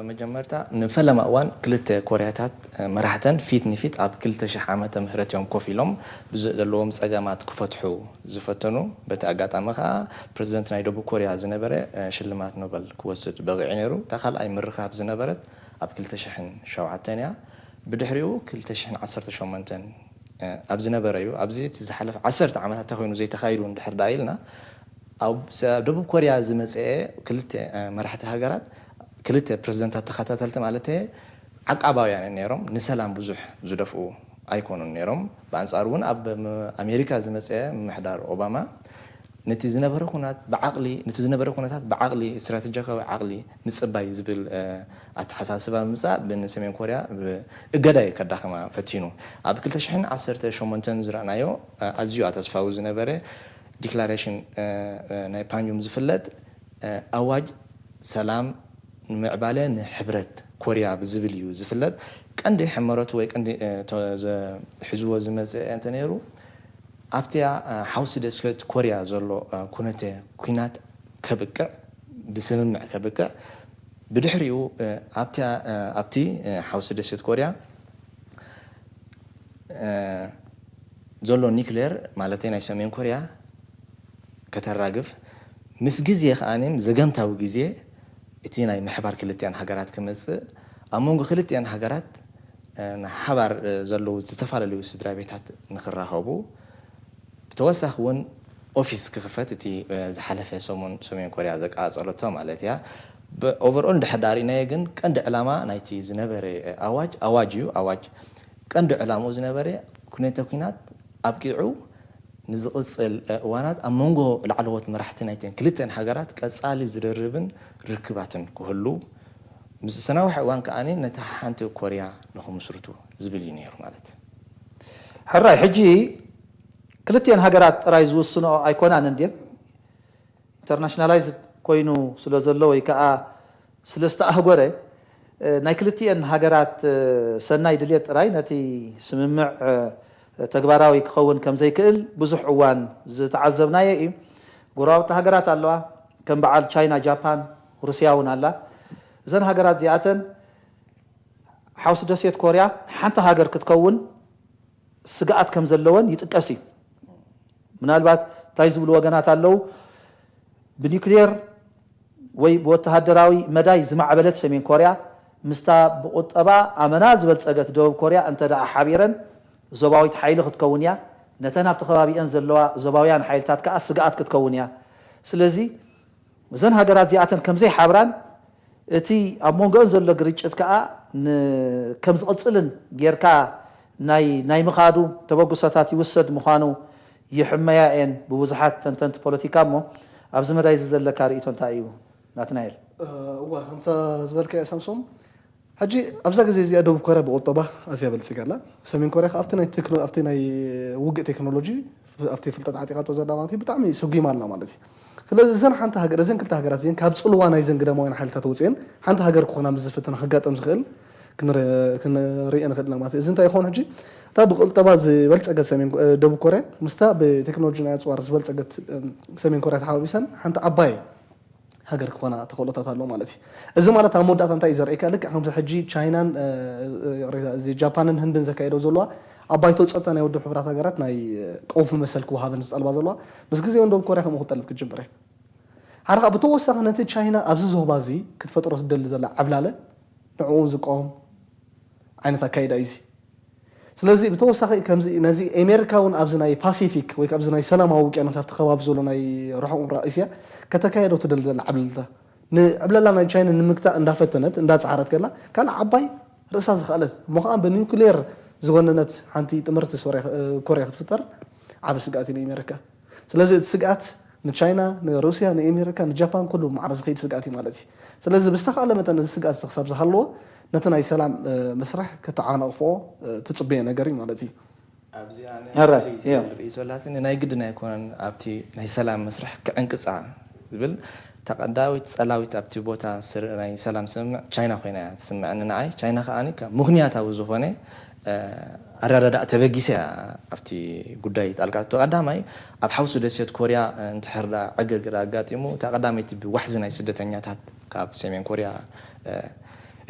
መጀመርታ ንፈለማ እዋን ክልተ ኮርያታት መራሕተን ፊት ንፊት ኣብ ክልተ ሽሕ ዓመተ ምህረት እዮም ኮፍ ኢሎም ብዘለዎም ጸገማት ክፈትሑ ዝፈተኑ። በቲ ኣጋጣሚ ከኣ ፕረዚደንት ናይ ደቡብ ኮርያ ዝነበረ ሽልማት ኖበል ክወስድ በቒዑ ነይሩ። እታ ካልኣይ ምርኻብ ዝነበረት ኣብ ክልተ ሽሕን ሸውዓተን እያ። ብድሕሪኡ ክልተ ሽሕን ዓሰርተ ሸሞንተን ኣብ ዝነበረ እዩ። ኣብዚ እቲ ዝሓለፈ ዓሰርተ ዓመታት እንታይ ኮይኑ ዘይተኻይዱ እንድሕር ደኣ ኢልና ኣብ ደቡብ ኮርያ ዝመፀአ ክልተ መራሕቲ ሃገራት ክልተ ፕረዚደንታት ተኸታተልቲ ማለት ዓቃባውያን ነይሮም፣ ንሰላም ብዙሕ ዝደፍኡ ኣይኮኑን ነይሮም። ብኣንፃሩ እውን ኣብ ኣሜሪካ ዝመፀአ ምምሕዳር ኦባማ ነቲ ዝነበረ ኩናት ብዓቕሊ ነቲ ዝነበረ ኩነታት ብዓቕሊ ስትራተጂካዊ ዓቕሊ ምፅባይ ዝብል ኣተሓሳስባ ምምፃእ ብንሰሜን ኮርያ እገዳ እዩ ከዳኽማ ፈቲኑ። ኣብ ክልተ ሽሕን ዓሰርተ ሸሞንተን ዝረእናዮ ኣዝዩ ኣተስፋዊ ዝነበረ ዲክላሬሽን ናይ ፓንዩም ዝፍለጥ ኣዋጅ ሰላም ንምዕባለ ንሕብረት ኮርያ ብዝብል እዩ ዝፍለጥ። ቀንዲ ሕመረቱ ወይ ቀንዲ ሒዝዎ ዝመፅእ እንተነይሩ ኣብቲያ ሓውሲ ደሴት ኮርያ ዘሎ ኩነተ ኲናት ከብቅዕ ብስምምዕ ከብቅዕ ብድሕሪኡ ኣብቲ ሓውሲ ደሴት ኮርያ ዘሎ ኒክሌር ማለተይ ናይ ሰሜን ኮርያ ከተራግፍ ምስ ግዜ ከኣ ዘገምታዊ ግዜ እቲ ናይ ምሕባር ክልቲኣን ሃገራት ክመፅእ ኣብ መንጎ ክልቲኣን ሃገራት ሓባር ዘለዉ ዝተፈላለዩ ስድራ ቤታት ንክራኸቡ ብተወሳኺ እውን ኦፊስ ክኽፈት እቲ ዝሓለፈ ሰሙን ሰሜን ኮርያ ዘቃጸለቶ ማለት እያ። ኦቨርኦል እንድሕር ዳኣ ርኢናዮ ግን ቀንዲ ዕላማ ናይቲ ዝነበረ ኣዋጅ ኣዋጅ እዩ ኣዋጅ ቀንዲ ዕላምኡ ዝነበረ ኩነተ ኲናት ኣብቂዑ ንዝቕጽል እዋናት ኣብ መንጎ ላዕለዎት መራሕቲ ናይተን ክልተን ሃገራት ቀጻሊ ዝደርብን ርክባትን ክህሉ ምስ ዝሰናውሐ እዋን ከኣ ነታ ሓንቲ ኮርያ ንኽምስርቱ ዝብል እዩ ነይሩ ማለት። ሕራይ ሕጂ ክልቲኤን ሃገራት ጥራይ ዝውስንኦ ኣይኮናን እንድየን? ኢንተርናሽናላይዝድ ኮይኑ ስለ ዘሎ ወይ ከዓ ስለ ዝተኣህጎረ ናይ ክልቲኤን ሃገራት ሰናይ ድልየት ጥራይ ነቲ ስምምዕ ተግባራዊ ክኸውን ከም ዘይክእል ብዙሕ እዋን ዝተዓዘብናዮ እዩ። ጎረባብቲ ሃገራት ኣለዋ፣ ከም በዓል ቻይና፣ ጃፓን፣ ሩስያ እውን ኣላ። እዘን ሃገራት እዚኣተን ሓውሲ ደሴት ኮርያ ሓንቲ ሃገር ክትከውን ስግኣት ከም ዘለወን ይጥቀስ እዩ። ምናልባት እንታይ ዝብሉ ወገናት ኣለዉ፣ ብኒውክሌር ወይ ብወተሃደራዊ መዳይ ዝማዕበለት ሰሜን ኮርያ ምስታ ብቁጠባ ኣመና ዝበልጸገት ደቡብ ኮርያ እንተ ደኣ ሓቢረን ዞባዊት ሓይሊ ክትከውን እያ፣ ነተን ኣብቲ ከባቢአን ዘለዋ ዞባውያን ሓይልታት ከኣ ስግኣት ክትከውን እያ። ስለዚ እዘን ሃገራት እዚኣተን ከምዘይሓብራን እቲ ኣብ መንጎአን ዘሎ ግርጭት ከኣ ከም ዝቕጽልን ጌርካ ናይ ናይ ምኻዱ ተበግሶታት ይውሰድ ምዃኑ ይሕመያ እየን ብብዙሓት ተንተንቲ ፖለቲካ። እሞ ኣብዚ መዳይ እዚ ዘለካ ርእይቶ እንታይ እዩ ናትናኤል? እዋ ከምታ ዝበልካዮ ሳምሶም ሕጂ ኣብዛ ግዜ እዚኣ ደቡብ ኮርያ ብቁጠባ ኣዝያ በልጺጋ ኣላ። ሰሜን ኮርያ ከኣ ኣብቲ ናይ ቴክኖ ኣብቲ ናይ ውግእ ቴክኖሎጂ ኣብቲ ፍልጠት ዓጢቓቶ ዘላ ማለት እዩ ብጣዕሚ ሰጒማ ኣላ ማለት እዩ። ስለዚ እዘን ሓንቲ ሃገር እዘን ክልተ ሃገራት እዚን ካብ ጽልዋ ናይ ዘን ግዳማውያን ሓይልታት ወጺኤን ሓንቲ ሃገር ክኾና ምስ ዝፍትና ክጋጠም ዝኽእል ክንር- ክንርኢ ንኽእል ኢና ማለት እዩ። እዚ እንታይ ይኸውን ሕጂ እታ ብቁጠባ ዝበልጸገት ሰሜን ኮ- ደቡብ ኮርያ ምስታ ብቴክኖሎጂ ናይ ኣጽዋር ዝበልጸገት ሰሜን ኮርያ ተሓባቢሰን ሓንቲ ዓባይ ሃገር ክኾና ተኽእሎታት ኣሎ ማለት እዩ። እዚ ማለት ኣብ መወዳእታ እንታይ እዩ ዘርእካ ልክዕ ከምዚ ሕጂ ቻይናን እዚ ጃፓንን ህንድን ዘካየደው ዘለዋ ኣብ ባይቶ ጸጥታ ናይ ውድብ ሕቡራት ሃገራት ናይ ቀውፊ መሰል ክወሃበን ዝጠልባ ዘለዋ ምስ ግዜ እውን ደቡብ ኮርያ ከምኡ ክጠልብ ክትጅምር እያ። ሓደ ከዓ ብተወሳኺ ነቲ ቻይና ኣብዚ ዞባ እዚ ክትፈጥሮ ትደሊ ዘላ ዓብላለ ንዕኡ ዝቃወም ዓይነት ኣካይዳ እዩ እዚ። ስለዚ ብተወሳኺ ከምዚ ነዚ ኤሜሪካ እውን ኣብዚ ናይ ፓሲፊክ ወይ ኣብዚ ናይ ሰላማዊ ውቅያኖስ ኣብቲ ከባቢ ዘሎ ናይ ርሑቕ ምብራቕ እስያ ከተካየዶ ትደሊ ዘላ ዓብለልታ ንዕብለላ ናይ ቻይና ንምግታእ እንዳፈተነት እንዳፀዓረት ከላ ካልእ ዓባይ ርእሳ ዝኸኣለት እሞ ከዓ ብኒውክሌር ዝወነነት ሓንቲ ጥምርቲ ኮርያ ክትፍጠር ዓብ ስግኣት እዩ ንኤሜሪካ። ስለዚ እቲ ስግኣት ንቻይና ንሩስያ ንኤሜሪካ ንጃፓን ኩሉ ማዕረ ዝኸይድ ስግኣት እዩ ማለት እዩ። ስለዚ ብዝተኻእለ መጠን እዚ ስግኣት ክሳብ ዝሃለዎ ነቲ ናይ ሰላም መስርሕ ከተዓናቕፎ ትፅበዮ ነገር እዩ ማለት እዩ። ኣብዚኣ ንርኢ ዘላትኒ ናይ ግድን ኣይኮነን ኣብቲ ናይ ሰላም መስርሕ ክዕንቅፃ ዝብል ተቐዳዊት ፀላዊት ኣብቲ ቦታ ናይ ሰላም ስምምዕ ቻይና ኮይና እያ ትስምዐኒ ንዓይ። ቻይና ከዓ ምኽንያታዊ ዝኾነ ኣረዳዳእ ተበጊሰ ኣብቲ ጉዳይ ጣልቃ ትቶ ቀዳማይ ኣብ ሓውሲ ደሴት ኮርያ እንድሕር ዳ ዕግርግር ኣጋጢሙ እታ ቀዳመይቲ ብዋሕዚ ናይ ስደተኛታት ካብ ሰሜን ኮርያ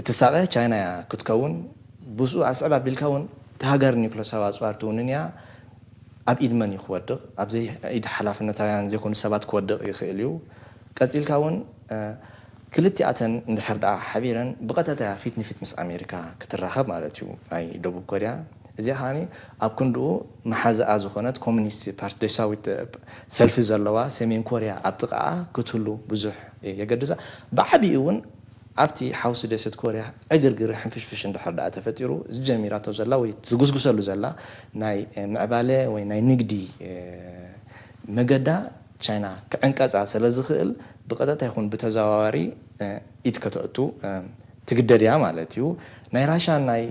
እትሳቐ ቻይና እያ ክትከውን። ብዝኡ ኣስዕብ ኣቢልካ እውን እታ ሃገር ኒክለሳዊ ኣፅዋር ትውንን እያ ኣብ ኢድ መን እዩ ክወድቕ? ኣብ ዘይኢድ ሓላፍነታውያን ዘይኮኑ ሰባት ክወድቕ ይኽእል እዩ። ቀፂልካ እውን ክልቲኣተን እንድሕር ደኣ ሓቢረን ብቐጥታ ፊት ንፊት ምስ ኣሜሪካ ክትራኸብ ማለት እዩ ናይ ደቡብ ኮርያ። እዚኣ ከኣ ኣብ ክንድኡ መሓዛኣ ዝኾነት ኮሚኒስት ፓርቲ ደሳዊት ሰልፊ ዘለዋ ሰሜን ኮርያ ኣብ ጥቓኣ ክትህሉ ብዙሕ የገድሳ። ብዓብኡ እውን ኣብቲ ሓውሲ ደሴት ኮርያ ዕግርግር ሕንፍሽፍሽ እንድሕር ደኣ ተፈጢሩ ዝጀሚራቶ ዘላ ወይ ትጉስጉሰሉ ዘላ ናይ ምዕባለ ወይ ናይ ንግዲ መገዳ ቻይና ክዕንቀፃ ስለ ዝኽእል ብቐጥታ ይኹን ብተዘዋዋሪ ኢድ ከተእቱ ትግደድ እያ ማለት እዩ። ናይ ራሻን ናይ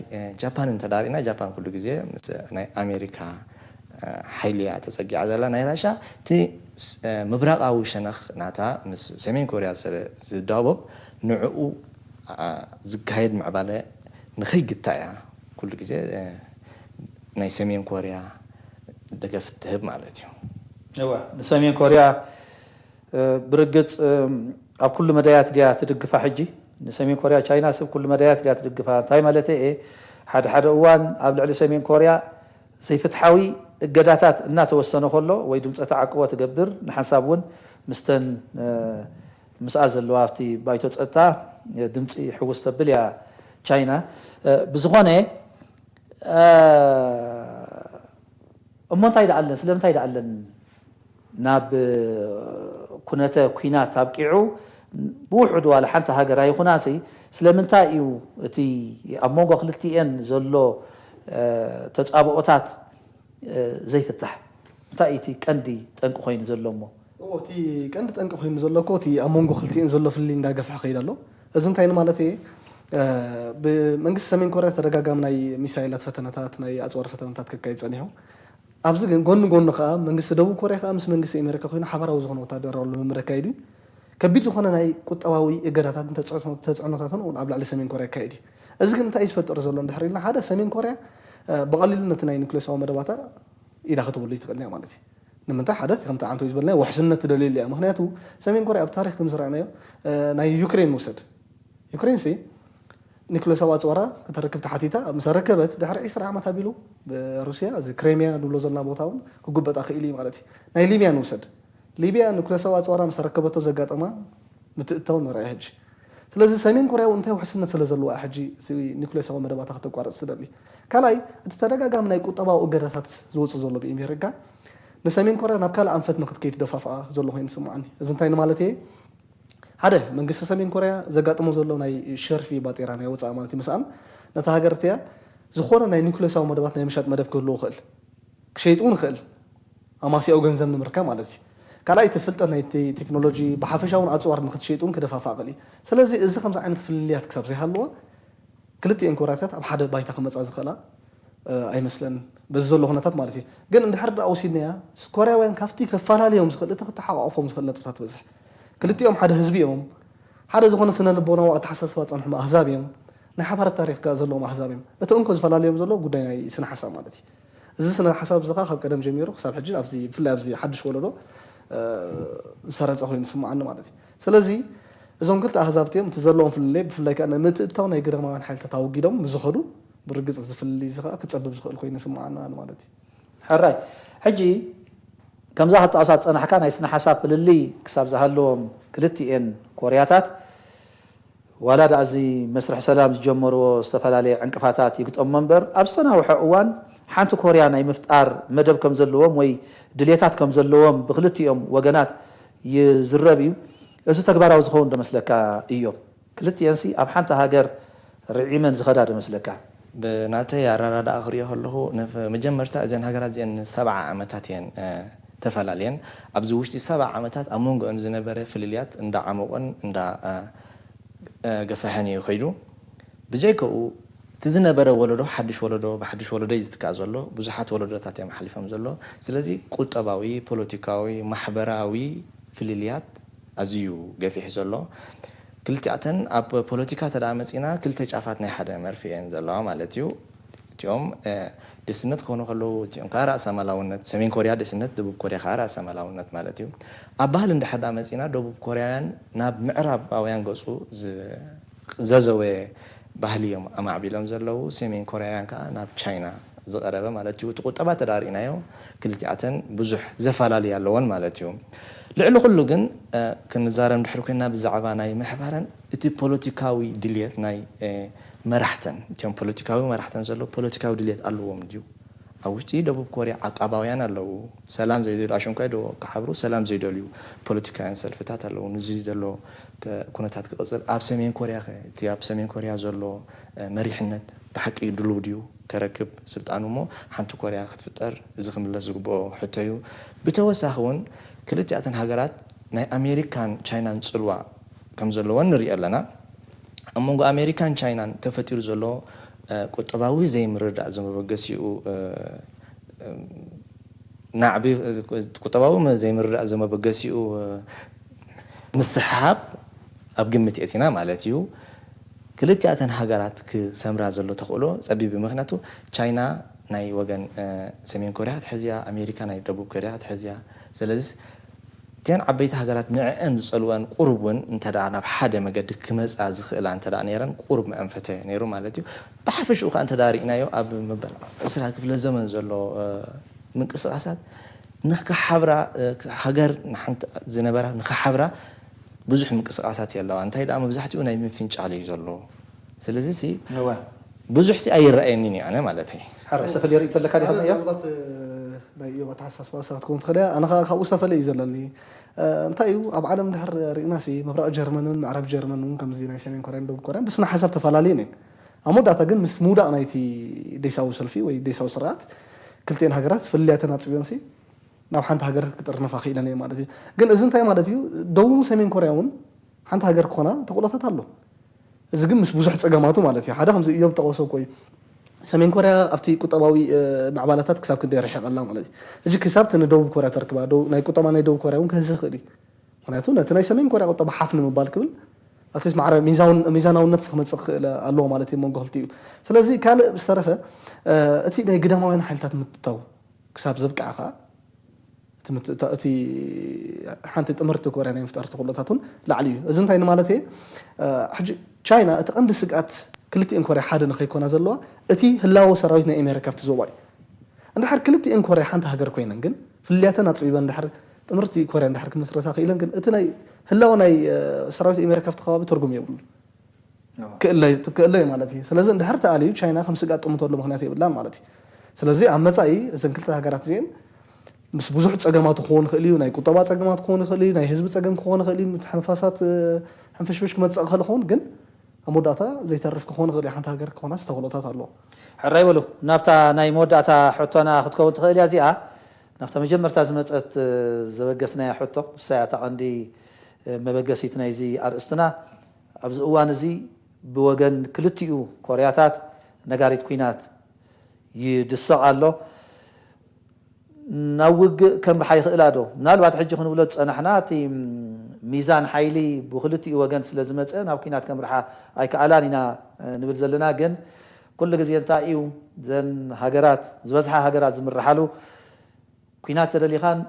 ጃፓንን ተዳሪእና ጃፓን ኩሉ ግዜ ምስ ናይ ኣሜሪካ ሓይሊ እያ ተፀጊዓ ዘላ ናይ ራሻ እቲ ምብራቃዊ ሸነኽ ናታ ምስ ሰሜን ኮርያ ስለ ዝዳቦብ ንዕኡ ዝካየድ ምዕባለ ንኸይግታ እያ ኩሉ ግዜ ናይ ሰሜን ኮርያ ደገፍ ትህብ ማለት እዩ። እወ ንሰሜን ኮርያ ብርግፅ ኣብ ኩሉ መዳያት ድያ ትድግፋ ሕጂ ንሰሜን ኮርያ ቻይና ሰብ ኩሉ መዳያት ድያ ትድግፋ እንታይ ማለት እየ ሓደ ሓደ እዋን ኣብ ልዕሊ ሰሜን ኮርያ ዘይፍትሓዊ እገዳታት እናተወሰነ ከሎ ወይ ድምፀ ተዓቅቦ ትገብር ንሓንሳብ እውን ምስተን ምስኣ ዘለዋ ኣብቲ ባይቶ ፀጥታ ድምፂ ሕውስ ተብል እያ ቻይና ብዝኾነ እሞ እንታይ ደኣለን ስለምንታይ ደኣለን ናብ ኩነተ ኩናት ኣብቂዑ ብውሕዱ ዋላ ሓንቲ ሃገር ኣይኹናሲ ስለምንታይ እዩ እቲ ኣብ መንጎ ክልቲኤን ዘሎ ተፃብኦታት ዘይፍታሕ እንታይ እቲ ቀንዲ ጠንቂ ኮይኑ ዘሎ እሞ እቲ ቀንዲ ጠንቂ ኮይኑ ዘሎ እኮ እቲ ኣብ መንጎ ክልቲኤን ዘሎ ፍልልይ እንዳገፍሐ ከይድ ኣሎ እዚ እንታይ ንማለት እየ ብመንግስቲ ሰሜን ኮርያ ተደጋጋሚ ናይ ሚሳይላት ፈተነታት ናይ ኣፅዋር ፈተነታት ከካይድ ፀኒሑ ኣብዚ ግን ጎኒ ጎኒ ከዓ መንግስቲ ደቡብ ኮርያ ከዓ ምስ መንግስቲ ኣሜሪካ ኮይኑ ሓበራዊ ዝኾነ ወታደራዊ ልምምድ ኣካይዱ እዩ ከቢድ ዝኾነ ናይ ቁጠባዊ እገዳታትን ተፅዕኖታትን እውን ኣብ ልዕሊ ሰሜን ኮርያ ኣካይዱ እዩ እዚ ግን እንታይ እዩ ዝፈጥር ዘሎ እንድሕር ኢልና ሓደ ሰሜን ኮርያ ብቐሊሉ ነቲ ናይ ኒክሌሳዊ መደባታ ኢዳ ክትብሉ ትኽእል እያ ማለት እዩ ንምንታይ ሓደ ከምቲ ዓንተው ዝበልና ውሕስነት ትደልየሉ እያ ምክንያቱ ሰሜን ኮርያ ኣብ ታሪክ ከም ዝረኣናዮ ናይ ዩክሬን ንውሰድ ዩክሬን ሲ ኒክሌሳዊ ኣፅዋራ ከተረክብ ተሓቲታ ምስ ኣረከበት ድሕሪ ዒስራ ዓመት ኣቢሉ ብሩስያ እዚ ክሬሚያ ንብሎ ዘለና ቦታ እውን ክጉበጣ ክኢሉ እዩ ማለት እዩ ናይ ሊብያ ንውሰድ ሊብያ ኒክሌሳዊ ኣፅዋራ ምስ ኣረከበቶ ዘጋጠማ ምትእትታው ንርኣ ሕጂ ስለዚ ሰሜን ኮርያ እውን እንታይ ውሕስነት ስለ ዘለዋ ሕጂ ኒክሌሳዊ መደባታ ከተቋርፅ ትደሊ ካልኣይ እቲ ተደጋጋሚ ናይ ቁጠባዊ እገዳታት ዝወፅእ ዘሎ ብኢሜሪካ ንሰሜን ኮርያ ናብ ካልእ ኣንፈት ንክትከይድ ደፋፍኣ ዘሎ ኮይኑ ይስምዓኒ እዚ እንታይ ንማለት እየ ሓደ መንግስቲ ሰሜን ኮርያ ዘጋጥሞ ዘሎ ናይ ሸርፊ ባጤራ ናይ ወፃኢ ማለት ይመስኣን ነታ ሃገር እቲያ ዝኾነ ናይ ኒኩሌሳዊ መደባት ናይ ምሻጥ መደብ ክህልዎ ይኽእል ክሸይጥ እውን ይኽእል ኣማሲያኡ ገንዘብ ንምርካብ ማለት እዩ ካልኣይ እቲ ፍልጠት ናይ ቴክኖሎጂ ብሓፈሻ እውን ኣፅዋር ንክትሸይጥ እውን ክደፋፋእ ይኽእል እዩ ስለዚ እዚ ከምዚ ዓይነት ፍልልያት ክሳብ ዘይሃለዎ ክልቲኤን ኮርያታት ኣብ ሓደ ባይታ ክመፃ ዝኽእላ ኣይመስለንን፣ በዚ ዘሎ ኩነታት ማለት እዩ። ግን እንድሕር ደኣ ወሲድናያ፣ ኮርያውያን ካብቲ ከፈላለዮም ዝኽእል፣ እቲ ክተሓቋቆፎም ዝኽእል ነጥብታት ትበዝሕ። ክልቲኦም ሓደ ህዝቢ እዮም። ሓደ ዝኾነ ስነ ልቦናዊ ኣተሓሳስባ ዝፀንሖም ኣህዛብ እዮም። ናይ ሓባር ታሪክ ከኣ ዘለዎም ኣህዛብ እዮም። እቲ እንኮ ዝፈላለዮም ዘሎ ጉዳይ ናይ ስነ ሓሳብ ማለት እዩ። እዚ ስነ ሓሳብ እዚ ከኣ ካብ ቀደም ጀሚሩ ክሳብ ሕጂ ኣብዚ፣ ብፍላይ ኣብዚ ሓድሽ ወለዶ ዝሰረፀ ኮይኑ ዝስምዓኒ ማለት እዩ። ስለዚ እዞም ክልተ ኣህዛብ እቲኦም እቲ ዘለዎም ፍልልይ፣ ብፍላይ ከኣ ንምትእትታው ናይ ግዳማውያን ሓይልታት ኣወጊዶም ምስ ዝኸዱ፣ ብርግፅ እዚ ፍልልይ እዚ ከኣ ክፀብብ ዝኽእል ኮይኑ ይስምዓኒ ኣነ ማለት እዩ። ሕራይ። ሕጂ ከምዛ ክትጠቕሳ ዝጸናሕካ ናይ ስነ ሓሳብ ፍልልይ ክሳብ ዝሃለዎም ክልቲኤን ኮርያታት፣ ዋላ ደኣ እዚ መስርሕ ሰላም ዝጀመርዎ ዝተፈላለየ ዕንቅፋታት ይግጠሞ እምበር፣ ኣብ ዝተናውሐ እዋን ሓንቲ ኮርያ ናይ ምፍጣር መደብ ከም ዘለዎም ወይ ድሌታት ከም ዘለዎም ብክልቲኦም ወገናት ይዝረብ እዩ። እዚ ተግባራዊ ዝኸውን ዶ መስለካ? እዮ። ክልቲኤንሲ ኣብ ሓንቲ ሃገር ርዒመን ዝኸዳ ዶ መስለካ? ብናተይ ኣረዳድኣ ክሪኦ ከለኹ፣ መጀመርታ እዘን ሃገራት እዚአን ሰብዓ ዓመታት እየን ተፈላለየን። ኣብዚ ውሽጢ ሰብዓ ዓመታት ኣብ መንጎኦም ዝነበረ ፍልልያት እንዳዓሞቖን እንዳገፍሐን እዩ ከይዱ። ብጀይከኡ እቲ ዝነበረ ወለዶ ሓድሽ ወለዶ ብሓድሽ ወለዶ እዩ ዝትካእ ዘሎ። ብዙሓት ወለዶታት እዮም ሓሊፎም ዘሎ። ስለዚ ቁጠባዊ፣ ፖለቲካዊ፣ ማሕበራዊ ፍልልያት ኣዝዩ ገፊሕ ዘሎ። ክልቲኣተን ኣብ ፖለቲካ ተደኣ መፂና ክልተ ጫፋት ናይ ሓደ መርፍእ እየን ዘለዋ ማለት እዩ። እቲኦም ደስነት ክኾኑ ከለዉ እቲኦም ከዓ ራእሰማላውነት፣ ሰሜን ኮርያ ደስነት፣ ደቡብ ኮርያ ከዓ ራእሰማላውነት ማለት እዩ። ኣብ ባህሊ እንድሕር ደኣ መፂና ደቡብ ኮርያውያን ናብ ምዕራባውያን ገፁ ዘዘወ ባህሊ እዮም ኣማዕቢሎም ዘለዉ። ሰሜን ኮርያውያን ከዓ ናብ ቻይና ዝቐረበ ማለት እዩ። እቲ ቁጠባ ተዳሪእናዮ ክልቲኣተን ብዙሕ ዘፈላለያ ኣለወን ማለት እዩ። ልዕሊ ኩሉ ግን ክንዛረብ እንድሕር ኮይና ብዛዕባ ናይ ምሕባረን እቲ ፖለቲካዊ ድልየት ናይ መራሕተን፣ እቲኦም ፖለቲካዊ መራሕተን ዘሎ ፖለቲካዊ ድልየት ኣለዎም ድዩ? ኣብ ውሽጢ ደቡብ ኮርያ ዓቃባውያን ኣለዉ፣ ሰላም ዘይደልዩ፣ ኣሸንኳይ ዶ ክሓብሩ ሰላም ዘይደልዩ ፖለቲካውያን ሰልፍታት ኣለዉ። ንዚ ዘሎ ኩነታት ክቕጽል ኣብ ሰሜን ኮርያ ኸ እቲ ኣብ ሰሜን ኮርያ ዘሎ መሪሕነት ብሓቂ ድሉው ድዩ ከረክብ ስልጣኑ እሞ ሓንቲ ኮርያ ክትፍጠር እዚ ክምለስ ዝግብኦ ሕቶ እዩ። ብተወሳኺ እውን ክልቲኣተን ሃገራት ናይ ኣሜሪካን ቻይናን ጽልዋ ከም ዘለወን ንርኢ ኣለና። ኣብ መንጎ ኣሜሪካን ቻይናን ተፈጢሩ ዘሎ ቁጠባዊ ዘይምርድዳእ ዘመበገሲኡ ናዕቢ ቁጠባዊ ዘይምርዳእ ዘመበገሲኡ ምስሕሓብ ኣብ ግምት የእቲና ማለት እዩ። ክልቲኣተን ሃገራት ክሰምራ ዘሎ ተኽእሎ ጸቢብ እዩ። ምኽንያቱ ቻይና ናይ ወገን ሰሜን ኮርያ ክትሕዝ እያ፣ ኣሜሪካ ናይ ደቡብ ኮርያ ክትሕዝ እያ። ስለዚ እተን ዓበይቲ ሃገራት ንዕአን ዝጸልወን ቁሩብ እውን እንተ ደኣ ናብ ሓደ መገዲ ክመጻ ዝኽእላ እንተ ደኣ ነይረን ቁሩብ መአንፈተ ነይሩ ማለት እዩ። ብሓፈሽኡ ከኣ እንተ ደኣ ርኢናዮ ኣብ መበል ዕስራ ክፍለ ዘመን ዘሎ ምንቅስቃሳት ንክሓብራ ሃገር ንሓንቲ ዝነበራ ንክሓብራ ብዙሕ ምንቅስቃሳት የለዋ። እንታይ ደኣ መብዛሕትኡ ናይ ምፍንጫል እዩ ዘሎ። ስለዚ ሲ እወ። ብዙሕ ሲ ኣይረኣየኒን እዩ ኣነ ማለተይ። ሓራይ ዝተፈለየ ርእይቶ ኣለካ ዲኻ? ኣነ እያ? ምናልባት ናይ እዮም ኣተሓሳስባ ንሳ ክትከውን ትኽእል እያ። ኣነ ከዓ ካብኡ ዝተፈለየ እዩ ዘለኒ። እንታይ እዩ ኣብ ዓለም ድሕር ርኢና ሲ ምብራቕ ጀርመንን ምዕራብ ጀርመን እውን ከምዚ ናይ ሰሜን ኮርያን ደቡብ ኮርያን ብስነ ሓሳብ ተፈላለየን እየን። ኣብ መወዳእታ ግን ምስ ምውዳቕ ናይቲ ዴሳዊ ሰልፊ ወይ ዴሳዊ ስርዓት ክልቲኤን ሃገራት ፍልልያተን ኣፅብዮን ሲ ናብ ሓንቲ ሃገር ክጥርነፋ ክኢለን እየን ማለት እዩ። ግን እዚ እንታይ ማለት እዩ? ደቡብ ሰሜን ኮርያ እውን ሓንቲ ሃገር ክኾና ተኽእሎታት ኣሎ። እዚ ግን ምስ ብዙሕ ፀገማቱ ማለት እዩ። ሓደ ከምዚ እዮም ጠቐሶ እኮ እዩ። ሰሜን ኮርያ ኣብቲ ቁጠባዊ ምዕባለታት ክሳብ ክንደይ ርሒቐ ኣላ ማለት እዩ። ሕጂ ክሳብ እቲ ንደቡብ ኮርያ ተርክባ፣ ናይ ቁጠባ ናይ ደቡብ ኮርያ እውን ክህስ ይኽእል እዩ። ምክንያቱ ነቲ ናይ ሰሜን ኮርያ ቁጠባ ሓፍ ንምባል ክብል ኣትሊስት ማዕረ ሚዛናውነት ክመፅእ ክኽእል ኣለዎ ማለት እዩ መንጎ ክልቲኡ። ስለዚ ካልእ ብዝተረፈ እቲ ናይ ግዳማውያን ሓይልታት ምትታው ክሳብ ዘብቅዓ ከዓ እቲ ሓንቲ ጥምርቲ ኮርያ ናይ ምፍጣር ተኽእሎታት እውን ላዕሊ እዩ። እዚ እንታይ ንማለት እየ? ሕጂ ቻይና እቲ ቀንዲ ስግኣት ክልቲኤን ኮርያ ሓደ ንኸይኮና ዘለዋ እቲ ህላወ ሰራዊት ናይ ኣሜሪካ ኣብቲ ዞባ እዩ። እንድሕር ክልቲኤን ኮርያ ሓንቲ ሃገር ኮይነን ግን ፍልልያተን ኣፅቢበን እንድሕር ጥምርቲ ኮርያ እንድሕር ክምስረታ ክኢለን ግን እቲ ናይ ህላወ ናይ ሰራዊት ኣሜሪካ ኣብቲ ከባቢ ትርጉም የብሉን። ክእለይ ትክእለይ ማለት እዩ። ስለዚ እንድሕር ተኣልዩ ቻይና ከም ስግኣት ጥምተሉ ምክንያት የብላን ማለት እዩ። ስለዚ ኣብ መፃኢ እዘን ክልተ ሃገራት እዚአን ምስ ብዙሕ ፀገማት ክኸውን ይኽእል እዩ። ናይ ቁጠባ ፀገማት ክኸውን ይኽእል እዩ። ናይ ህዝቢ ፀገም ክኸውን ይኽእል እዩ። ምትሕንፋሳት ሕንፍሽፍሽ ክመፅእ ክኽእል ይኸውን ግን ኣብ መወዳእታ ዘይተርፍ ክኾን ይኽእል እዩ። ሓንቲ ሃገር ክኾናስ ተኽእሎታት ኣለዎ። ሕራይ በሉ ናብታ ናይ መወዳእታ ሕቶና ክትከውን ትኽእል እያ እዚኣ ናብታ መጀመርታ ዝመፀት ዘበገስናያ ሕቶ ንሳ እያ እታ ቀንዲ መበገሲት ናይዚ ኣርእስትና ኣብዚ እዋን እዚ ብወገን ክልቲኡ ኮርያታት ነጋሪት ኲናት ይድሰቕ ኣሎ። ናብ ውግእ ከምርሓ ይኽእላ ዶ? ምናልባት ሕጂ ክንብሎ ዝጸናሕና፣ እቲ ሚዛን ሓይሊ ብክልቲኡ ወገን ስለ ዝመጸ ናብ ኲናት ከምርሓ ኣይከኣላን ኢና ንብል ዘለና። ግን ኩሉ ግዜ እንታይ እዩ፣ ዘን ሃገራት፣ ዝበዝሓ ሃገራት ዝምርሓሉ፣ ኲናት ተደሊኻን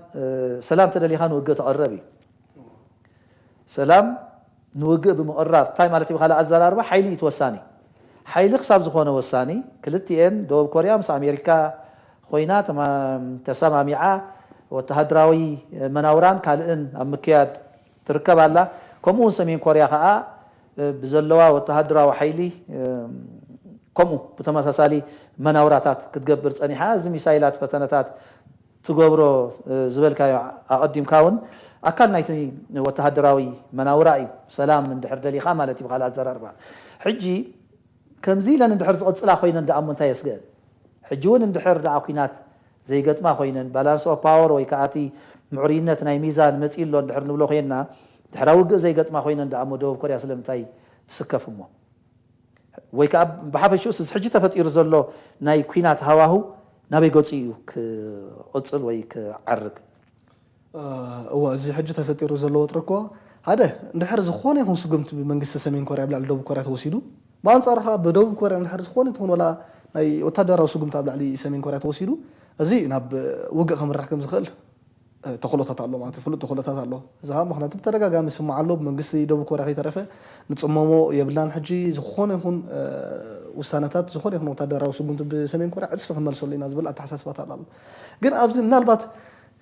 ሰላም ተደሊኻን ውግእ ተቐረብ እዩ። ሰላም ንውግእ ብምቕራብ እንታይ ማለት እዩ? ብኻልእ ኣዘራርባ ሓይሊ እዩ ተወሳኒ። ሓይሊ ክሳብ ዝኾነ ወሳኒ፣ ክልቲኤን፣ ደቡብ ኮርያ ምስ ኣሜሪካ ኮይና ተሰማሚዓ ወተሃደራዊ መናውራን ካልእን ኣብ ምክያድ ትርከብ ኣላ። ከምኡ እውን ሰሜን ኮርያ ከዓ ብዘለዋ ወተሃደራዊ ሓይሊ ከምኡ ብተመሳሳሊ መናውራታት ክትገብር ፀኒሓ። እዚ ሚሳይላት ፈተነታት ትገብሮ ዝበልካዮ ኣቐዲምካ እውን ኣካል ናይቲ ወተሃደራዊ መናውራ እዩ። ሰላም እንድሕር ደሊኻ ማለት እዩ ብኻልእ ኣዘራርባ። ሕጂ ከምዚ ኢለን እንድሕር ዝቕፅላ ኮይነን ደኣ እሞ እንታይ የስግአን? ሕጂ እውን እንድሕር ደኣ ኲናት ዘይገጥማ ኮይነን፣ ባላንስ ኦፍ ፓወር ወይ ከዓ እቲ ምዕሩይነት ናይ ሚዛን መፂኡ ኣሎ እንድሕር ንብሎ ኮይንና፣ ድሕራ ውግእ ዘይገጥማ ኮይነን ደኣ እሞ ደቡብ ኮርያ ስለምንታይ ትስከፍ እሞ? ወይ ከዓ ብሓፈሽኡስ እዚ ሕጂ ተፈጢሩ ዘሎ ናይ ኲናት ሃዋሁ ናበይ ገፁ እዩ ክቕፅል ወይ ክዓርግ? እወ፣ እዚ ሕጂ ተፈጢሩ ዘሎ ወጥሪ እኮ ሓደ እንድሕር ዝኾነ ይኹን ስጉምቲ ብመንግስቲ ሰሜን ኮርያ ኣብ ልዕሊ ደቡብ ኮርያ ተወሲዱ፣ ብኣንጻሩ ከዓ ብደቡብ ኮርያ እንድሕር ዝኾነ ትኹን ወላ ናይ ወታደራዊ ስጉምቲ ኣብ ልዕሊ ሰሜን ኮርያ ተወሲዱ፣ እዚ ናብ ውግእ ከምርሕ ከም ዝኽእል ተኽእሎታት ኣሎ ማለት እዩ፣ ፍሉጥ ተኽእሎታት ኣሎ። እዚ ከዓ ምኽንያቱ ብተደጋጋሚ ይስማዕ ኣሎ፣ ብመንግስቲ ደቡብ ኮርያ ከይተረፈ ንጽመሞ የብልናን፣ ሕጂ ዝኾነ ይኹን ውሳነታት፣ ዝኾነ ይኹን ወታደራዊ ስጉምቲ ብሰሜን ኮርያ ዕጽፊ ክንመልሰሉ ኢና ዝብል ኣተሓሳስባታት ኣሎ። ግን ኣብዚ ምናልባት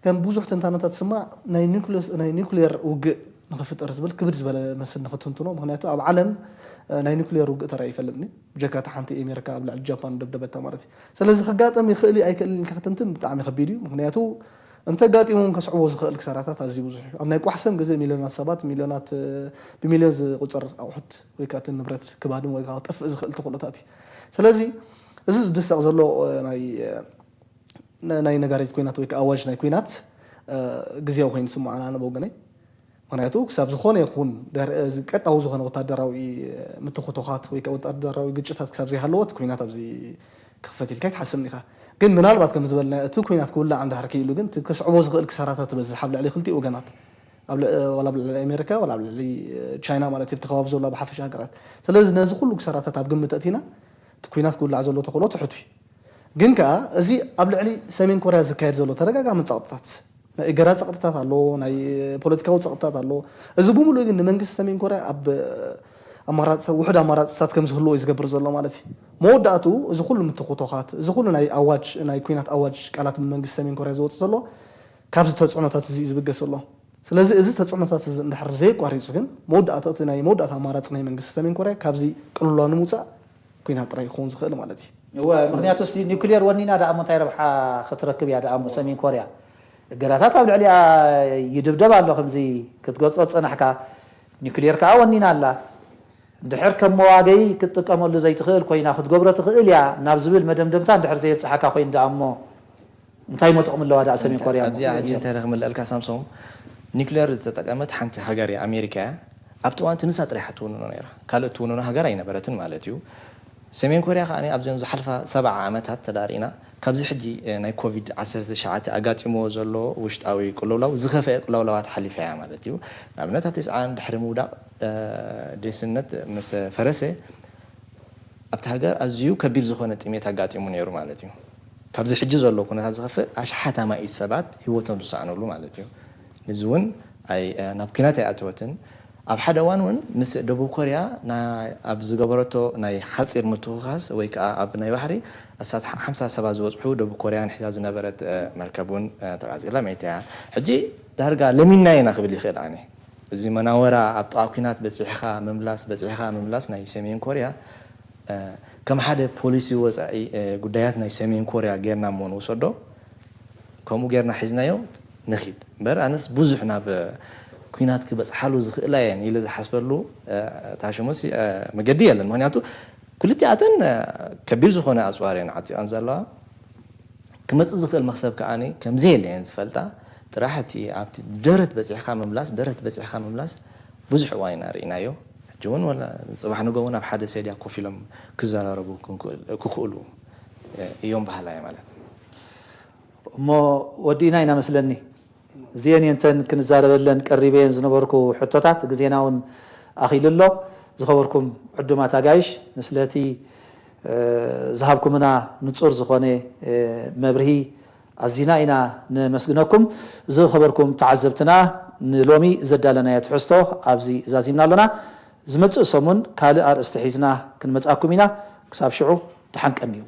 ከም ብዙሕ ትንታነታት ዝስማዕ ናይ ኒውክሌር ውግእ ንኽፍጠር ዝብል ክብድ ዝበለ መስል ንኽትንትኖ፣ ምኽንያቱ ኣብ ዓለም ናይ ኒውክሌር ውግእ ተራእዩ ይፈልጥኒ፣ ብጀካ እታ ሓንቲ ኣሜሪካ ኣብ ልዕሊ ጃፓን ደብደበታ ማለት እዩ። ስለዚ ክጋጠም ይኽእል እዩ ኣይክእልን ኢልካ ክትንትን ብጣዕሚ ከቢድ እዩ። ምኽንያቱ እንተ ኣጋጢሙ እውን ከስዕቦ ዝኽእል ክሳራታት ኣዝዩ ብዙሕ እዩ። ኣብ ናይ ቋሕሰም ግዜ ሚልዮናት ሰባት፣ ሚልዮናት ብሚልዮን ዝቁጸር ኣቑሑት ወይ ከዓ እቲ ንብረት ክባድም ወይ ከዓ ክጠፍእ ዝኽእል ተኽእሎታት እዩ። ስለዚ እዚ ዝድሰቕ ዘሎ ናይ ናይ ነጋሪት ኲናት ወይ ከዓ ኣዋጅ ናይ ኲናት ግዜያዊ ኮይኑ ዝስምዓና ኣነ ብወገነይ። ምኽንያቱ ክሳብ ዝኾነ ይኹን ቀጥታዊ ዝኾነ ወታደራዊ ምትኹቶኻት ወይ ከዓ ወታደራዊ ግጭታት ክሳብ ዘይሃለወት ኲናት ኣብዚ ክኽፈት ኢልካ ኣይትሓስብን ኢኻ። ግን ምናልባት ከም ዝበልና እቲ ኲናት ክውላዕ እንድሕር ክኢሉ ግን እቲ ከስዕቦ ዝኽእል ክሳራታት ትበዝሕ ኣብ ልዕሊ ክልቲኡ ወገናት፣ ዋላ ኣብ ልዕሊ ኣሜሪካ ዋላ ኣብ ልዕሊ ቻይና ማለት እዩ፣ እቲ ከባቢ ዘሎ ብሓፈሻ ሃገራት። ስለዚ ነዚ ኩሉ ክሳራታት ኣብ ግምት ኣእቲና እቲ ኲናት ክውላዕ ዘሎ ተኽእሎ ትሑት እዩ። ግን ከኣ እዚ ኣብ ልዕሊ ሰሜን ኮርያ ዝካየድ ዘሎ ተደጋጋሚ ጸቕጥታት፣ ናይ እገዳ ጸቕጥታት ኣሎ፣ ናይ ፖለቲካዊ ጸቕጥታት ኣሎ። እዚ ብምሉኡ ግን ንመንግስቲ ሰሜን ኮርያ ኣብ ኣማራጽ ውሑድ ኣማራጽታት ከም ዝህልዎ እዩ ዝገብር ዘሎ ማለት እዩ። መወዳእትኡ እዚ ኩሉ ምትኹቶኻት፣ እዚ ኩሉ ናይ ኣዋጅ ናይ ኲናት ኣዋጅ ቃላት ብመንግስቲ ሰሜን ኮርያ ዝወጽእ ዘሎ ካብዚ ተጽዕኖታት እዚ እዩ ዝብገስ ዘሎ። ስለዚ እዚ ተጽዕኖታት እዚ እንድሕር ዘየቋሪጹ ግን መወዳእታ እቲ ናይ መወዳእታ ኣማራጺ ናይ መንግስቲ ሰሜን ኮርያ ካብዚ ቅልውላው ንምውጻእ ኲናት ጥራይ ክኸውን ዝኽእል ማለት እዩ። እወ፣ ምኽንያቱ እስቲ ኒውክሌር ወኒና ደኣ እሞ እንታይ ረብሓ ክትረክብ እያ ደኣ እሞ ሰሜን ኮርያ? እገዳታት ኣብ ልዕሊኣ ይድብደብ ኣሎ፣ ከምዚ ክትገጾ ዝጸናሕካ። ኒውክሌር ከኣ ወኒና ኣላ። እንድሕር ከም መዋገዪ ክትጥቀመሉ ዘይትኽእል ኮይና ክትገብሮ ትኽእል እያ ናብ ዝብል መደምደምታ እንድሕር ዘየብጽሓካ ኮይኑ ደኣ እሞ እንታይ እሞ ጥቕሚ ኣለዋ ደኣ ሰሜን ኮርያ? ኣብዚኣ ሕጂ እንታይ ኢለ ክምልኣልካ ሳምሶም፣ ኒክሌር ዝተጠቀመት ሓንቲ ሃገር እያ ኣሜሪካ እያ። ኣብቲ እዋን እቲ ንሳ ጥራይ እያ ትውንኖ ነይራ፣ ካልእ እትውንኖ ሃገር ኣይነበረትን ማለት እዩ። ሰሜን ኮርያ ከኣ ኣብዘን ዝሓልፋ ሰብዓ ዓመታት ተዳሪእና ካብዚ ሕጂ ናይ ኮቪድ ዓሰርተ ትሽዓተ ኣጋጢምዎ ዘሎ ውሽጣዊ ቅልውላው ዝኸፍአ ቅልውላዋት ሓሊፋ እያ ማለት እዩ። ንኣብነት ኣብ ተስዓን ድሕሪ ምውዳቕ ዴስነት ምስ ፈረሰ ኣብቲ ሃገር ኣዝዩ ከቢድ ዝኾነ ጥሜት ኣጋጢሙ ነይሩ ማለት እዩ። ካብዚ ሕጂ ዘሎ ኩነታት ዝኸፍእ ኣሽሓት ኣማኢት ሰባት ህይወቶም ዝሰኣነሉ ማለት እዩ። ነዚ እውን ኣይ ናብ ኲናት ኣይኣተወትን። ኣብ ሓደ እዋን እውን ምስ ደቡብ ኮርያ ኣብ ዝገበረቶ ናይ ሓፂር ምትኹኻስ ወይ ከዓ ኣብ ናይ ባሕሪ ኣስታት ሓምሳ ሰባት ዝበፅሑ ደቡብ ኮርያ ንሒዛ ዝነበረት መርከብ እውን ተቓፂላ መይታ እያ። ሕጂ ዳርጋ ለሚንና ኢና ክብል ይኽእል ኣነ። እዚ መናወራ ኣብ ጥቓ ኲናት በፂሕኻ ምምላስ በፂሕኻ ምምላስ ናይ ሰሜን ኮርያ ከም ሓደ ፖሊሲ ወፃኢ ጉዳያት ናይ ሰሜን ኮርያ ጌርና እሞ ንውሰዶ። ከምኡ ጌርና ሒዝናዮ ንኺድ እምበር ኣነስ ብዙሕ ናብ ኲናት ክበፅሓሉ ዝኽእላ እየን ኢለ ዝሓስበሉ እታ ሽሞሲ መገዲ የለን። ምክንያቱ ክልቲኣተን ከቢድ ዝኾነ ኣፅዋር እየን ዓጢቐን ዘለዋ። ክመፅእ ዝኽእል መኽሰብ ከኣ ከምዘየለ እየን ዝፈልጣ። ጥራሕ እቲ ኣብቲ ደረት በፂሕካ ምምላስ ደረት በፂሕካ ምምላስ ብዙሕ እዋን ኢና ርኢናዮ። እውን ወላ ጽባሕ ንጎ እውን ኣብ ሓደ ሴድያ ኮፍ ኢሎም ክዘራረቡ ክንክእል- ክኽእሉ እዮም በሃላይ ማለት። እሞ ወዲእና ኢና መስለኒ። እዚአን እየንተን ክንዛረበለን ቀሪበየን ዝነበርኩ ሕቶታት፣ ግዜና እውን ኣኺሉ ኣሎ። ዝኸበርኩም ዕዱማት ኣጋይሽ፣ ንስለቲ ዝሃብኩምና ንጹር ዝኾነ መብርሂ ኣዚና ኢና ነመስግነኩም። ዝኸበርኩም ተዓዘብትና፣ ንሎሚ ዘዳለናዮ ትሕዝቶ ኣብዚ ዛዚምና ኣሎና። ዝመጽእ ሰሙን ካልእ ኣርእስቲ ሒዝና ክንመጽኣኩም ኢና። ክሳብ ሽዑ ደሓን ቀንዩ።